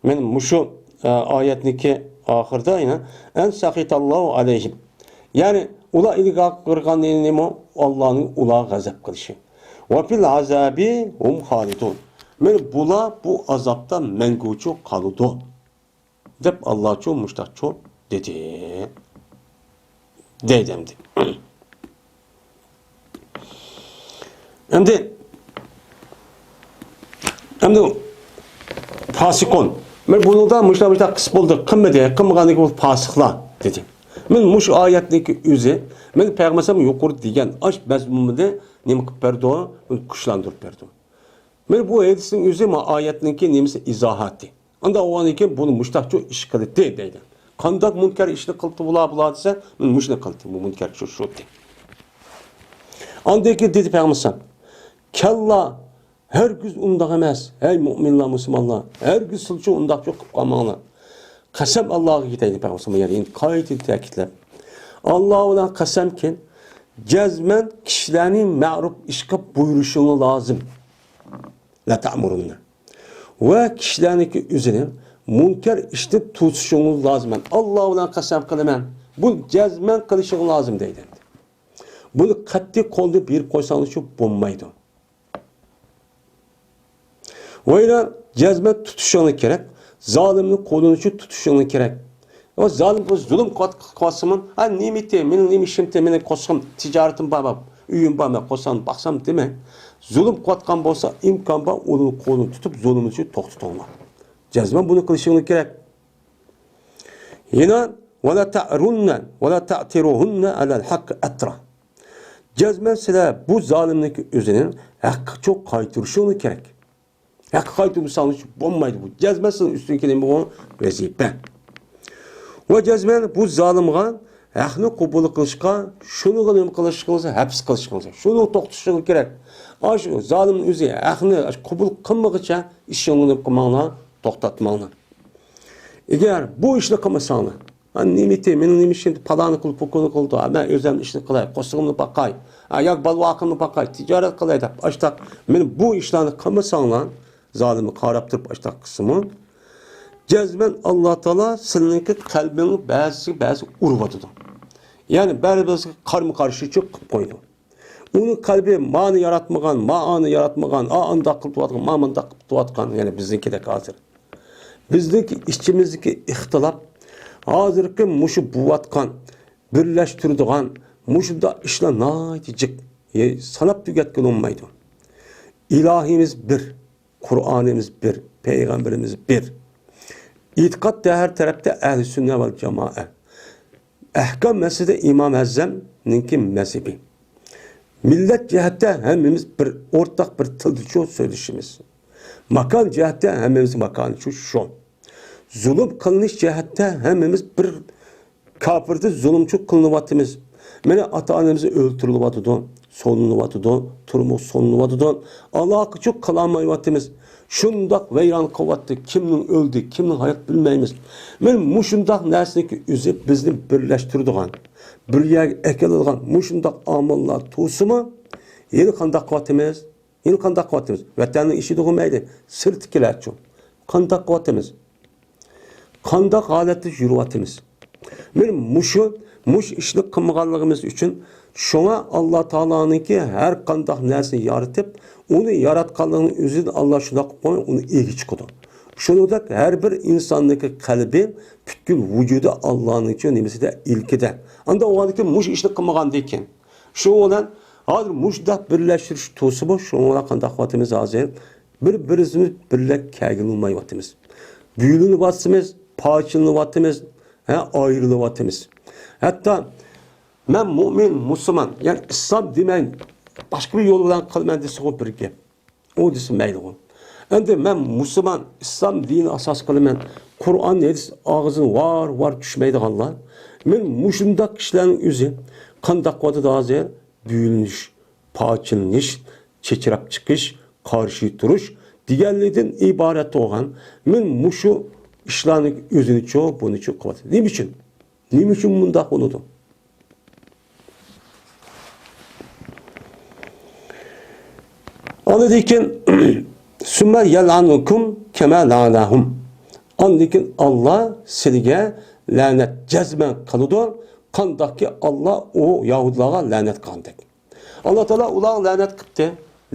مانا مۇشۇ، ئە، ئايەتنىڭكى ئاخىرىدا يەنە ئەن سەخىتەللاھۇ ئەلەيھىم. يەنى ئۇلار ئىلگىرى قىلغان نېمە؟ ئاللانىڭ ئۇلارغا غەزەپ قىلىشى. ۋە فىل ئازابى ھۇم خالىدۇن. مانا بۇلار بۇ ئازابتا مەڭگۈچە قالىدۇ. دەپ ئاللاچۇ مۇشتاقچۇ دېدى. دەيدۇ ئەمدى. ئەمدى، ئەمدى پاسىقۇن. مەن بۇنىڭدا مۇشتاق، مۇشتاق قىس بولدى، قىلمىدى، قىلمىغاندىكى بۇ پاسىقلار دېدى. مەن مۇشۇ ئايەتنىڭكى ئۆزى، مەن پەيغەمبەر يۇقىرىدا دېگەن ئاش مەزمۇنىنى نېمە قىلىپ بەردى؟ كۈچلەندۈرۈپ بەردى. مانا بۇ ھەدىسنىڭ ئۆزى، مانا ئايەتنىڭكى نېمىسى، ئىزاھاتى. ئانداق بولغاندىن كېيىن بۇنى مۇشتاقچۇ ئىش قىلدى دەيدۇ. قانداق مۇنكەر ئىشنى قىلدى بۇلار، بۇلار دېسە، مانا مۇشۇنى قىلدى، بۇ مۇنكەر شۇ، شۇ دېدى. ئاندىن كېيىن دېدى پەيغەمبەر، كەللا، ھەرگىز ئۇنداق ئەمەس. ھەي مۇئمىنلار، مۇسۇلمانلار، ھەرگىز سىلچۇ ئۇنداقچۇ قىلىپ قالماڭلار. قەسەم ئاللاغا كېتەيدۇ پەيغەمبەر، يەنە قايتا تەكىتلەپ. ئاللا بىلەن قەسەمكى، جەزمەن كىشىلەرنى مەرۇپ ئىشقا بۇيرۇشۇڭلار لازىم. لەتەئمۇرۇننە. ۋە كىشىلەرنىڭكى ئۆزىنى مۇنكەر ئىشتىن توسۇشۇڭلار لازىم. مەن ئاللا بىلەن قەسەم قىلىمەن. بۇ جەزمەن قىلىشىڭلار لازىم دەيدۇ. بۇنى قەتئىي قولدا بېرىپ قويساڭلارچۇ بولمايدۇ. ۋەيران جەزمەن تۇتۇشۇڭلار كېرەك. زالىمنى قولىنىچۇ تۇتۇشۇڭلار كېرەك. ئۇ زالىم بۇ زۇلۇم قىلىۋاتقانسىمۇ، ھە، نېمىتى، مېنىڭ نېمە ئىشىمتى، مېنىڭ قوسىقىم، تىجارىتىم بار، بار، ئۆيۈم بار، مەن قوساقنى باقسام دېمەڭ. زۇلۇم قىلىۋاتقان بولسا، ئىمكان بار، ئۇنىڭ قولىنى تۇتۇپ، زۇلۇمنى توختىتىڭلار. جەزمەن بۇنى قىلىشىڭلار كېرەك. يەنە، ۋەلا تەئرۇننە، ۋەلا تەئتىرۇھۇننە ئەلەل ھەققى ئەترا. جەزمەن سىلەر بۇ زالىمنىڭكى ئۆزىنى ھەققىچۇ قايتۇرۇشۇڭلار كېرەك. ھەققە قايتۇرمىساڭلار بولمايدۇ. بۇ جەزمەن سىلەر ئۈستۈنكى نېمە بۇ؟ ۋەزىپە. ۋە جەزمەن بۇ زالىمغا ھەقنى قوبۇل قىلىشقا، شۇنىڭغا نېمە قىلىشىڭىز، ھەپس قىلىشىڭىز. شۇنى توختىتىشىڭىز كېرەك. ئاشۇ زالىم ئۆزى ھەقنى قوبۇل قىلمىغىچە ئىشىڭلارنى نېمە قىلماڭلار، توختاتماڭلار. ئەگەر بۇ ئىشنى قىلمىساڭلار، ھە، نېمىتى، مېنىڭ نېمە ئىشىم، پالانى قىل، پۇكۇنى قىلدى، ھە، مەن ئۆزۈمنىڭ ئىشىنى قىلاي، قورسىقىمنى باقاي، ھە، ياكى بالا-ۋاقىمنى باقاي، تىجارەت قىلاي دەپ، ئاشتاق، مانا بۇ ئىشلارنى قىلمىساڭلار، زالىمنى قاراپ تۇرۇپ ئاشتاق قىلسىمۇ، جەزمەن ئاللا تائالا سىلىنىڭكى قەلبىڭنى بەزىسىگە بەزى ئۇرۇۋاتىدۇ. يەنى بەزى بىرسىگە قارىمۇ قارشى چىقىپ قويىدۇ. ئۇنىڭ قەلبى مانى ياراتمىغان، مانى ياراتمىغان، ئا، ئانداق قىلىۋاتقان، ما، مۇنداق قىلىۋاتقان، يەنى بىزنىڭكىدەك ھازىر. بىزنىڭكى ئىچىمىزدىكى ئىختىلاپ، ھازىرقى مۇشۇ بوۋاتقان، بىرلەشتۈرىدىغان مۇشۇنداق ئىشلار ناھايىتى جىق. ئى، ساناپ تۈگەتكىلى بولمايدۇ. ئىلاھىمىز بىر. قۇرئانىمىز بىر، پەيغەمبىرىمىز بىر. ئېتىقاد ھەر تەرەپتە ئەھلى سۈننە ۋەل جامائە. ئەھكام مەسىلىدە ئىمام ئەزەمنىڭكى مەزھىپى. مىللەت جەھەتتە ھەممىمىز بىر ئورتاق بىر تىلدىچۇ سۆزلىشىمىز. ماكان جەھەتتە ھەممىمىز ماكانىچۇ شۇ. زۇلۇم قىلىنىش جەھەتتە ھەممىمىز بىر كاپىردىن زۇلۇمچۇ قىلىنىۋاتىمىز. مانا ئاتا-ئانىمىز ئۆلتۈرۈلۈۋاتىدۇ، سولىنىۋاتىدۇ، تۇرمۇش سولىنىۋاتىدۇ. ئالاقىچۇ قىلالمايۋاتىمىز. شۇنداق ۋەيران قىلىۋاتتى. كىمنىڭ ئۆلدى، كىمنىڭ ھايات بىلمەيمىز. مانا مۇشۇنداق نەرسىنىڭكى ئۆزى بىزنى بىرلەشتۈرىدىغان، بىر يەرگە ئەكېلىدىغان مۇشۇنداق ئامىللار تۇرسىمۇ، ھېلى قانداق قىلىۋاتىمىز؟ ھېلى قانداق قىلىۋاتىمىز؟ ۋەتەننىڭ ئىچىدىغۇ مەيلى، سىرتتىكىلەرچۇ؟ قانداق قىلىۋاتىمىز؟ قانداق ھالەتتە يۈرۈۋاتىمىز؟ مانا مۇشۇ، مۇشۇ ئىشنى قىلمىغانلىقىمىز ئۈچۈن، شۇڭا ئاللا تائالانىڭكى ھەر قانداق نەرسىنى يارىتىپ، ئۇنى ياراتقانلىقىنىڭ ئۆزىدە ئاللا شۇنداق قىلىپ قويغان، ئۇنى ئىگە چىقىدۇ. شۇنىڭدەك ھەر بىر ئىنساننىڭكى قەلبى، پۈتكۈل ۋۇجۇدى ئاللانىڭكى نېمىسىدە، ئىلكىدە. ئاندا ئۇ ھالدىكى مۇشۇ ئىشنى قىلمىغاندىكىن، شۇ بىلەن ھازىر مۇشۇنداق بىرلەشتۈرۈش تۇرسىمۇ، شۇنىڭ بىلەن قانداق قىلىۋاتىمىز ھازىر؟ بىر-بىرىمىز بىلەن كەلگىلى بولمايۋاتىمىز. بۆلۈنۈۋاتىمىز، پارچىلىنىۋاتىمىز، ھە، ئايرىلىۋاتىمىز. ھەتتا مەن مۇئمىن، مۇسۇلمان، يەنى ئىسلام دېمەي، باشقا بىر يول بىلەن قىلىمەن دېسىغۇ بىر گەپ. ئۇ دېسە مەيلىغۇ. ئەمدى مەن مۇسۇلمان، ئىسلام دىنى ئاساس قىلىمەن، قۇرئان، ھەدىس ئاغزىدىن ۋار-ۋار چۈشمەيدىغانلار. مەن مۇشۇنداق كىشىلەرنىڭ ئۆزى قانداق قىلىۋاتىدۇ ھازىر؟ بۆلۈنۈش، پارچىلىنىش، چېچىراپ چىقىش، قارشى تۇرۇش دېگەنلىكتىن ئىبارەت بولغان. مەن مۇشۇ ئىشلارنى ئۆزىنىچۇ، بۇنىچۇ قىلىۋاتىدۇ. نېمە ئۈچۈن؟ نېمە ئۈچۈن مۇنداق بولىدۇ؟ ئاندىن كېيىن، ثم يلعنكم كما لعنهم. ئاندىن كېيىن ئاللا سىلىگە لەنەت جەزمەن قىلىدۇ، قانداقكى ئاللا ئۇ يەھۇدىيلارغا لەنەت قىلغاندەك. ئاللا تائالا ئۇلارغا لەنەت قىپتۇ.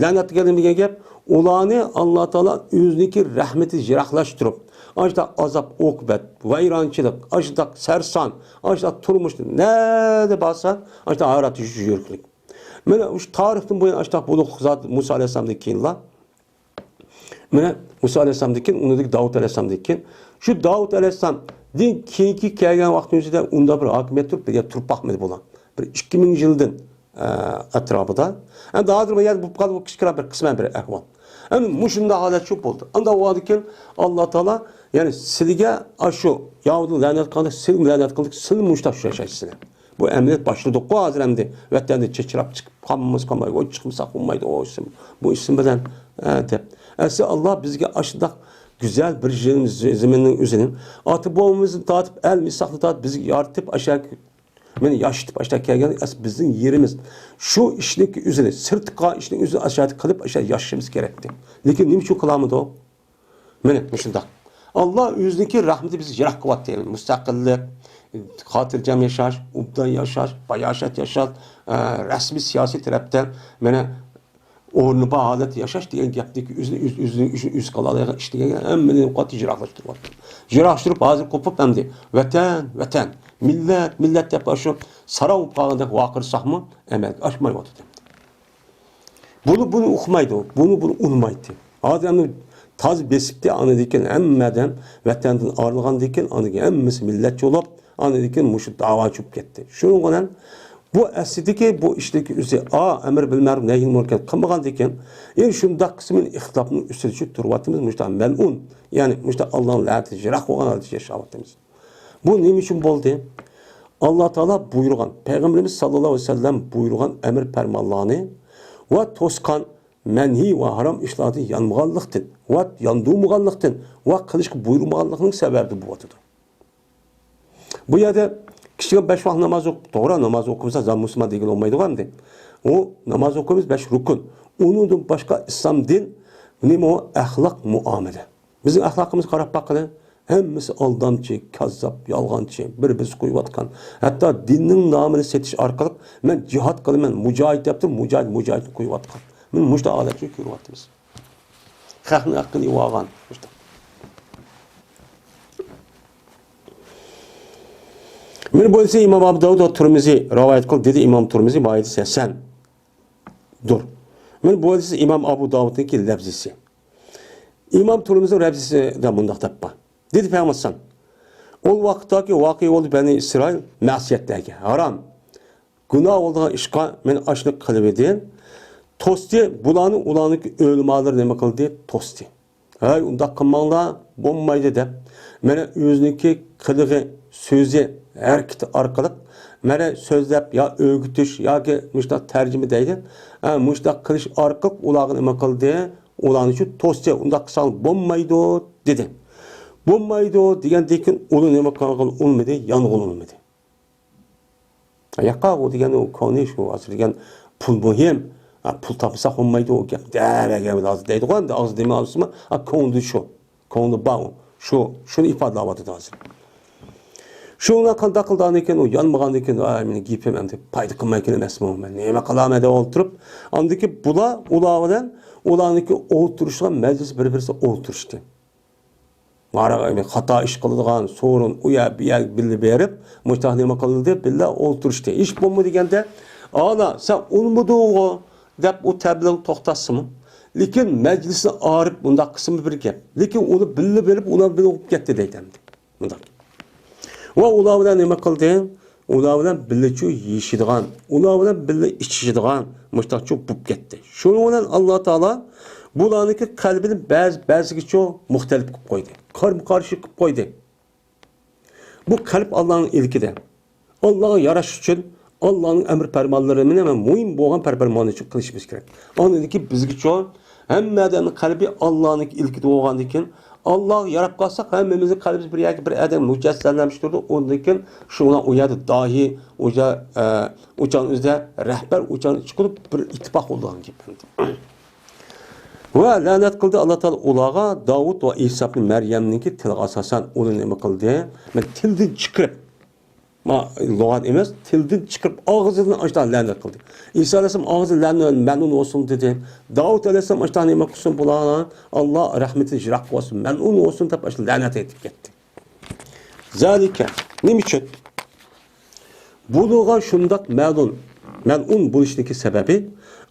لەنەت دېگەن نېمە دېگەن گەپ؟ ئۇلارنى ئاللا تائالا ئۆزىنىڭكى رەھمىتى يىراقلاشتۇرۇپ، ئاشۇنداق ئازاب، ئوقۇبەت، ۋەيرانچىلىق، ئاشۇنداق سەرسان، ئاشۇنداق تۇرمۇشتا نەدە بارسا، ئاشۇنداق ھاراتى يۈرۈكلۈك. مانا شۇ تارىختىن بۇيان ئاشۇنداق بولۇقلۇق زادى مۇسا ئەلەيھىسسالامدىن كېيىنلا. مانا مۇسا ئەلەيھىسسالامدىن كېيىن، ئۇنىڭدىن داۋۇت ئەلەيھىسسالامدىن كېيىن، شۇ داۋۇت ئەلەيھىسسالامدىن كېيىنكى كەلگەن ۋاقىتنىڭ ئىچىدە ئۇنداق بىر ھاكىمىيەت تۇرۇپ، بىر يەردە تۇرۇپ باقمىدى بۇلار. بىر ئىككى مىڭ يىلدىن، ئە، ئەتراپىدا. ئەمدى ھازىر بۇ يەردە بولۇپ قالدى، بۇ كىچىككىنە بىر قىسمەن بىر ئەھۋال. ئەمدى مۇشۇنداق ھالەت شۇ بولدى. ئاندا ئۇ كېيىن ئاللا تائالا، يەنى سىلىگە ئاشۇ يەھۇدىي لەنەت قىلدى، سىلىمۇ لەنەت قىلدى، سىلىمۇ مۇشۇنداق ياشايسىلەر. بۇ ئەمەلىيەت باشلىدۇققۇ ھازىر ئەمدى. ۋەتەندىن چېچىراپ چىقىپ، قالمىسا قالمايدۇ، ئوي چىقمىسا قالمايدۇ، ئوي سىم-، بۇ ئىسىم بىلەن، ئە، دەپ. ئەسلى ئاللا بىزگە ئاشۇنداق گۈزەل بىر زېمىننىڭ ئۆزىنى، ئاتا بوۋىمىزدىن تارتىپ، ئەل مىساقتىن تارتىپ بىزگە يارىتىپ، ئاشۇ مېنى ياشىتىپ ئاشتا كەلگەن ئەس بىزنىڭ يېرىمىز. شۇ ئىشنىڭكى ئۆزىنى، سىرتقا ئىشنىڭ ئۆزىنى ئاشتا قىلىپ ئاشتا ياشىشىمىز كېرەكتى. لېكىن نېمە ئۈچۈن قىلالمىدۇق؟ مانا مۇشۇنداق. ئاللا ئۆزىنىڭكى رەھمىتى بىزنى يىراق قىلىۋاتتى. يەنى مۇستەقىللىق، خاتىرجەم ياشاش، ئوبدان ياشاش، باياشات ياشاش، ئە، رەسمىي سىياسىي تەرەپتە مانا ئورنى بار ھالەتتە ياشاش دېگەن گەپنىكى ئۆزىنى، ئۆز-، ئۆزىنى، ئۆزىنى ئۆزى قىلالايدىغان ئىش دېگەن ھەممىنى قاتتىق يىراقلاشتۇرۇۋاتىدۇ. يىراقلاشتۇرۇپ، ھازىر قوپۇپ ئەمدى ۋەتەن، ۋەتەن، مىللەت، مىللەت دەپ ئاشۇ ساراڭ بولۇپ قالغاندەك ۋارقىرىساقمۇ ئەمەلگە ئاشمايۋاتىدۇ. بۇنى، بۇنى ئۇقمايدۇ، بۇنى، بۇنى ئۇنىمايتتى. ھازىر ئەمدى تاز بېسىپتى، ئاندىن كېيىن ھەممە ئادەم ۋەتەندىن ئايرىلغاندىن كېيىن، ئاندىن كېيىن ھەممىسى مىللەتچى بولۇپ، ئاندىن كېيىن مۇشۇ داۋا چۈشۈپ كەتتى. شۇنىڭ بىلەن بۇ ئەسلىدىكى بۇ ئىشتىكى ئۆزى، ئا، ئەمر بىل مەرۇپ نەھيىل مۇنكەر قىلمىغاندىكىن، يەنە شۇنداق قىسمىنى ئىختىلاپنىڭ ئۈستىدە چۈشۈپ تۇرۇۋاتىمىز، مۇشۇنداق مەلئۇن، يەنى مۇشۇنداق ئاللانىڭ لەنىتى يىراق بولغان ھالەتتە ياشاۋاتىمىز. بۇ نېمە ئۈچۈن بولدى؟ ئاللا تائالا بۇيرۇغان، پەيغەمبىرىمىز ساللاللاھۇ ئەلەيھى ۋەسەللەم بۇيرۇغان ئەمر پەرمانلارنى ۋە توسقان مەنھىي ۋە ھارام ئىشلاردىن يانمىغانلىقتىن ۋە ياندۇرمىغانلىقتىن ۋە قىلىشقا بۇيرۇمىغانلىقنىڭ سەۋەبىدىن بولۇۋاتىدۇ. بۇ يەردە كىشىگە بەش ۋاق ناماز ئوقۇپ، توغرا ناماز ئوقۇمىسا، زادى مۇسۇلمان دېگىلى بولمايدىغۇ ئەمدى. ئۇ ناماز ئوقۇيمىز، بەش رۇكۇن. ئۇنىڭدىن باشقا ئىسلام دىن، نېمە ئۇ؟ ئەخلاق، مۇئامىلە. بىزنىڭ ئەخلاقىمىزغا قاراپ باققىلى. ھەممىسى ئالدامچى، كاززاپ، يالغانچى، بىر-بىرسى قويۇۋاتقان. ھەتتا دىننىڭ نامىنى سېتىش ئارقىلىق، مەن جىھاد قىلىمەن، مۇجاھىد دەپ تۇرۇپ، مۇجاھىد، مۇجاھىدنى قويۇۋاتقان. مانا مۇشۇنداق ھالەتنى كۆرۈۋاتىمىز. خەقنىڭ ھەققىنى يېۋالغان. مانا بۇ ھەدىسنى ئىمام ئابۇ داۋۇد ۋە تۇرمۇزى رىۋايەت قىلدى، دېدى ئىمام تۇرمۇزى، بۇ ھەدىس ھەسەندۇر. مانا بۇ ھەدىس ئىمام ئابۇ داۋۇدنىڭكى لەفزىسى. ئىمام تۇرمۇزنىڭ رەۋىيىسىدە مۇنداق دەپ بار. دېدى پەيغەمبەر ئەلەيھىسسالام، ئۇ ۋاقىتتاكى ۋاقىئە بولدى بەنى ئىسرائىل مەسىيەتلەرگە ھارام، گۇناھ بولىدىغان ئىشقا مېنى ئاشۇنداق قىلىۋىدى. توستى، بۇلارنى ئۇلارنىڭكى ئۆلىمالىرى نېمە قىلدى؟ توستى. ھەي، ئۇنداق قىلماڭلار، بولمايدۇ دەپ. مانا ئۆزىنىڭكى قىلىقى، سۆزى، ھەرىكىتى ئارقىلىق، مانا سۆزلەپ يا ئۆگىتىش ياكى مۇشۇنداق تەرجىمە دەيدۇ. ھە، مۇشۇنداق قىلىش ئارقىلىق ئۇلارغا نېمە قىلدى؟ ئۇلارنى شۇ توستى، ئۇنداق قىلساڭ بولمايدۇ دېدى. بولمايدۇ دېگەندىن كېيىن ئۇلار نېمە قىلغىلى ئۇنىمىدى؟ يانغىلى ئۇنىمىدى. ياقا ئۇ دېگەن ئۇ كونى شۇ ھازىر دېگەن پۇل مۇھىم. ھە، پۇل تاپمىساق بولمايدۇ ئۇ گەپ. دەۋەگەن ھازىر دەيدىغۇ ئەمدى ئاغزى دېمەي ئالسىمۇ، ھە، كۆڭلىدە شۇ. كۆڭلى بار ئۇ. شۇ، شۇنى ئىپادىلەۋاتىدۇ ھازىر. شۇڭا قانداق قىلدىغاندىن كېيىن ئۇ يانمىغاندىن كېيىن، ۋاي، مېنىڭ گېپىم ئەمدى پايدا قىلمايدىكەن ئەمەسمۇ، مەن نېمە قىلامەن دەپ ئولتۇرۇپ، ئاندىكى بۇلار ئۇلار بىلەن ئۇلارنىڭكى ئولتۇرۇشىدىغان مەجلىس بىر-بىرسىگە ئولتۇرۇشتى. مانا خاتا ئىش قىلىدىغان سورۇن ئۇ يەر بۇ يەرگە بىللە بېرىپ، مۇشتاق نېمە قىلدى، بىللە ئولتۇرۇشتى. ئىش بولمىدى دېگەندە، ئانا، سەن ئۇنىمىدىغۇ دەپ ئۇ تەبلىغ توختاتسىمۇ، لېكىن مەجلىسنى ئايرىپ مۇنداق قىلسىمۇ بىر گەپ. لېكىن ئۇنى بىللە بېرىپ، ئۇلار بىللە ئۇرۇپ كەتتى دەيدۇ ئەمدى. مۇنداق. ۋە ئۇلار بىلەن نېمە قىلدى؟ ئۇلار بىلەن بىللىچۇ يېيىشىدىغان، ئۇلار بىلەن بىللە ئىچىشىدىغان مۇشتاقچۇ بولۇپ كەتتى. شۇنىڭ بىلەن ئاللا تائالا بۇلارنىڭكى قەلبىنى بەزى، بەزىگىچۇ مۇختەلىپ قىلىپ قويدى. قارمۇ قارشى قىلىپ قويدى. بۇ قەلب ئاللانىڭ ئىلكىدە. ئاللاغا ياراشىش ئۈچۈن ئاللانىڭ ئەمر پەرمانلىرى بىلەن ۋە مۇھىم بولغان پەرمانلارنى قىلىشىمىز كېرەك. ئاندىن كېيىن بىزگىچۇ ھەممە ئادەمنىڭ قەلبى ئاللانىڭ ئىلكىدە بولغاندىن كېيىن، ئاللاغا ياراپ قالساق، ھەممىمىزنىڭ قەلبىمىز بىر يەرگە بىر ئادەم مۇجەسسەملەشمىش تۇرىدۇ. ئۇندىن كېيىن شۇڭا ئۇ يەردە داھىي، ئۇ يەر، ئە، ئۇچان ئۆزىدە رەھبەر، ئۇچان چىقىرىپ بىر ئىتتىپاق بولىدىغان گەپ. ۋە لەنەت قىلدى ئاللا تائالا ئۇلارغا داۋۇت ۋە ئىسا ئىبنى مەريەمنىڭكى تىلىغا ئاساسەن ئۇنى نېمە قىلدى؟ مەن تىلدىن چىقىرىپ، ما، لۇغەت ئەمەس، تىلدىن چىقىرىپ ئاغزىدىن ئاشۇنداق لەنەت قىلدى. ئىسا ئەلەيھىسسالام ئاغزى لەنەت، مەلئۇن بولسۇن دېدى. داۋۇت ئەلەيھىسسالام ئاشۇنداق نېمە قىلسۇن، بۇلار ئاللا رەھمىتىدىن يىراق بولسۇن، مەلئۇن بولسۇن دەپ ئاشۇ لەنەت ئېيتىپ كەتتى. زالىكە، نېمە ئۈچۈن؟ بۇلارغا شۇنداق مەلۇن، مەلئۇن بولۇشنىڭكى سەۋەبى،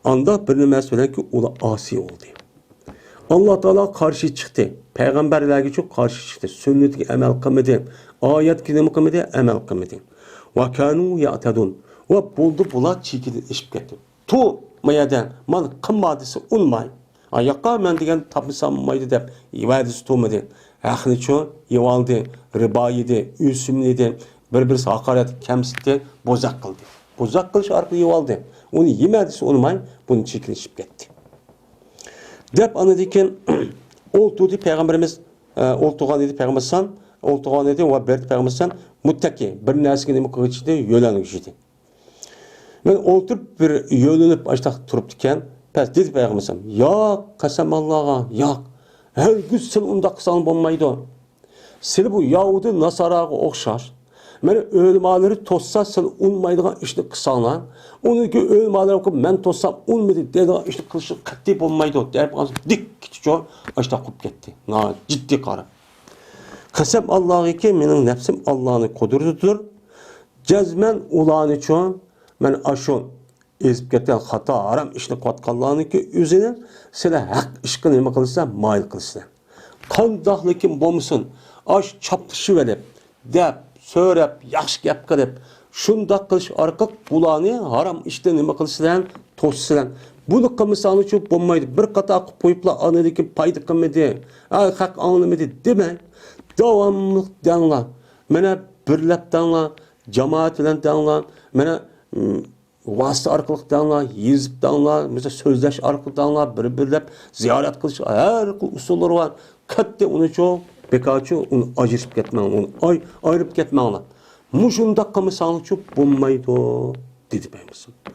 ئانداق بىر نېمە بىلەنكى ئۇلار ئاسىي بولدى. ئاللا تائالاغا قارشى چىقتى، پەيغەمبەرلەرگىچۇ قارشى چىقتى، سۈننىتىگە ئەمەل قىلمىدى، ئايەتكە نېمە قىلمىدى، ئەمەل قىلمىدى. ۋە كانۇ يەئتەدۇن. ۋە بولدى، بۇلار چېكىدىن ئېشىپ كەتتى. تۇ، ما يەردە، مانا قىلما دېسە ئۇنىماي. ئاياققا مەن دېگەن تاپمىسام بولمايدۇ دەپ ۋەدىسى تۇرمىدى. ھەقنىچۇ يېۋالدى، رىبا يېدى، ئۆسۈم يېدى، بىر-بىرسى ھاقارەت، كەمسىتتى، بوزەك قىلدى. بوزەك قىلىش ئارقىلىق يېۋالدى. ئۇنى يېمە دېسە ئۇنىماي، بۇنى چېكىنىشىپ كەتتى. دەپ ئاندىن كېيىن ئولتۇردى پەيغەمبىرىمىز، ئە، ئولتۇرغان ئىدى پەيغەمبەر ئەلەيھىسسالام، ئولتۇرغان ئىدى ۋە بەردى پەيغەمبەر ئەلەيھىسسالام مۇتتەكى، بىر نەرسىگە نېمە قىلغۇچى ئىدى، يۆلەنگۈچى ئىدى. مەن ئولتۇرۇپ بىر يۆلىنىپ ئاشتاق تۇرۇپتىكەن. پەس دېدى پەيغەمبەر ئەلەيھىسسالام، ياق، قەسەم ئاللاغا، ياق. ھەرگىز سىلى ئۇنداق قىلساڭ بولمايدۇ. سىلى بۇ ياھۇدىي ناسارائىغا ئوخشاش. مانا ئۆلىمالىرى توسسا سىلى ئۇنىمايدىغان ئىشنى قىلساڭلار. ئۇنىڭكى ئۆلىمالىرى مەن توسسام ئۇنىمىدى دەيدىغان ئىشنى قىلىشى قەتئىي بولمايدۇ. دەپ قالسا دىك كېتىچۇ ئاشتاق قىلىپ كەتتى. ناھايىتى جىددىي قارا. قەسەم ئاللاغىكى مېنىڭ نەپسىم ئاللانىڭ قۇدرىتىدۇر. جەزمەن ئۇلارنىچۇ مەن ئاشۇ ئېزىپ كەتكەن خاتا، ھارام ئىشنى قىلىۋاتقانلارنىڭكى ئۆزىنى سىلەر ھەق ئىشقا نېمە قىلىسىلەر؟ مايىل قىلىسىلەر. قانداقلىكىم بولمىسۇن، ئاش چاپلىشىۋېلىپ، دەپ، سۆرەپ، ياخشى گەپ قىلىپ، شۇنداق قىلىش ئارقىلىق بۇلارنى ھارام ئىشتىن نېمە قىلىسىلەر؟ توسىسىلەر. بۇنى قىلمىساڭلارچۇ بولمايدۇ. بىر قاتا قىلىپ قويۇپلا ئاندىن كېيىن پايدا قىلمىدى، ئاي، خەق ئاڭلىمىدى دېمەي، داۋاملىق دەڭلار. مانا بىرلەپ دەڭلار، جامائەت بىلەن دەڭلار. مانا، م، ۋاسىتە ئارقىلىق دەڭلار، يېزىپ دەڭلار، مەسىلەن، سۆزلەش ئارقىلىق دەڭلار، بىر-بىرلەپ زىيارەت قىلىش، ھەر خىل ئۇسۇللىرى بار. قەتئىي ئۇنىچۇ، بىكارچۇ، ئۇنى ئاجرىتىپ كەتمەڭ، ئۇنى ئاي-، ئايرىپ كەتمەڭلار. مۇشۇنداق قىلمىساڭلارچۇ بولمايدۇ، دېدى پەيغەمبەر.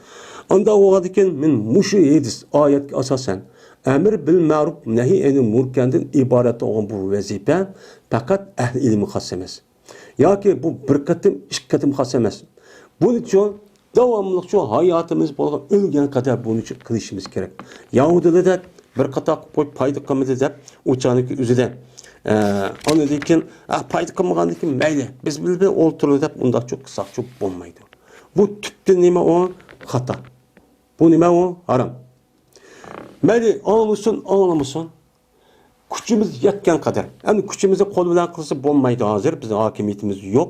ئاندا بولغاندىكىن، مەن مۇشۇ ھەدىس، ئايەتكە ئاساسەن، ئەمر بىل مەرۇپ، نەھى ئەنىل مۇنكەردىن ئىبارەت بولغان بۇ ۋەزىپە پەقەت ئەھلى ئىلىمگە خاس ئەمەس. ياكى بۇ بىر قېتىم، ئىككى قېتىم خاس ئەمەس. بۇنىچۇ داۋاملىقچۇ ھاياتىمىز بولغان ئۆلگەن قەدەر بۇنىچۇ قىلىشىمىز كېرەك. يەھۇدىيلىرىدەك بىر قاتا قىلىپ قويۇپ پايدا قىلمىدى دەپ ئۇچانىكى ئۆزىدە. ئە، ئاندىن كېيىن، ئە، پايدا قىلمىغاندىن كېيىن مەيلى، بىز بىلەن ئولتۇرىلى دەپ ئۇنداقچۇ قىلساقچۇ بولمايدۇ. بۇ تۈپتىن نېمە ئۇ؟ خاتا. بۇ نېمە ئۇ؟ ھارام. مەيلى ئاڭلىسۇن، ئاڭلىمىسۇن. كۈچىمىز يەتكەن قەدەر. ئەمدى كۈچىمىزنى قول بىلەن قىلسا بولمايدۇ ھازىر، بىزنىڭ ھاكىمىيىتىمىز يوق.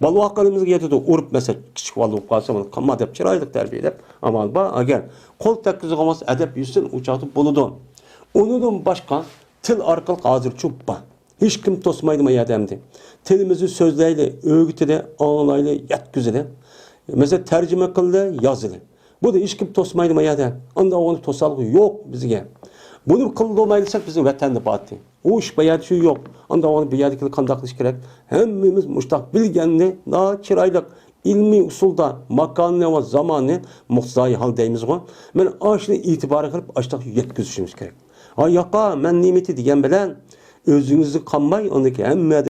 بالىلارغا قىلىمىزغا يېتىدۇ، ئۇرۇپ، مەسىلەن، كىچىك بالا بولۇپ قالسا، ئۇنى قالما دەپ چىرايلىق تەربىيەلەپ، ئامال بار. ئەگەر قول تەگكۈزىدىغان بولسا، ئەدەپ يۈزسۇن، ئۇ چاغدا بولىدۇ. ئۇنىڭدىن باشقا تىل ئارقىلىق ھازىرچۇ بار. ھېچكىم توسمايدۇ ما يەردە ئەمدى. تىلىمىزنى سۆزلەيلى، ئۆگىتىلى، ئاڭلايلى، يەتكۈزىلى. مەسىلەن، تەرجىمە قىلدى، يازىلى. بۇنى ھېچكىم توسمايدۇ ما يەردە. ئانداق ئۇنى توسالغۇ يوق بىزگە. بۇنى قىلدۇرمايلىساق بىزنىڭ ۋەتەندە بارتى. ئۇ ئىش بۇ يەردە شۇ يوق. ئانداق ئۇنى بۇ يەردىكىلەر قانداق قىلىش كېرەك؟ ھەممىمىز مۇشتاق بىلگەننى، نا چىرايلىق ئىلمىي ئۇسۇلدا ماكاننى ۋە زاماننى مۇقتىزايى ھال دەيمىزغۇ. مانا ئاشۇنى ئېتىبار قىلىپ ئاشتاق يەتكۈزۈشىمىز كېرەك. ھا ياقا، مەن نېمىتى دېگەن بىلەن ئۆزىڭىزگە قالماي، ئاندىن كېيىن ھەممە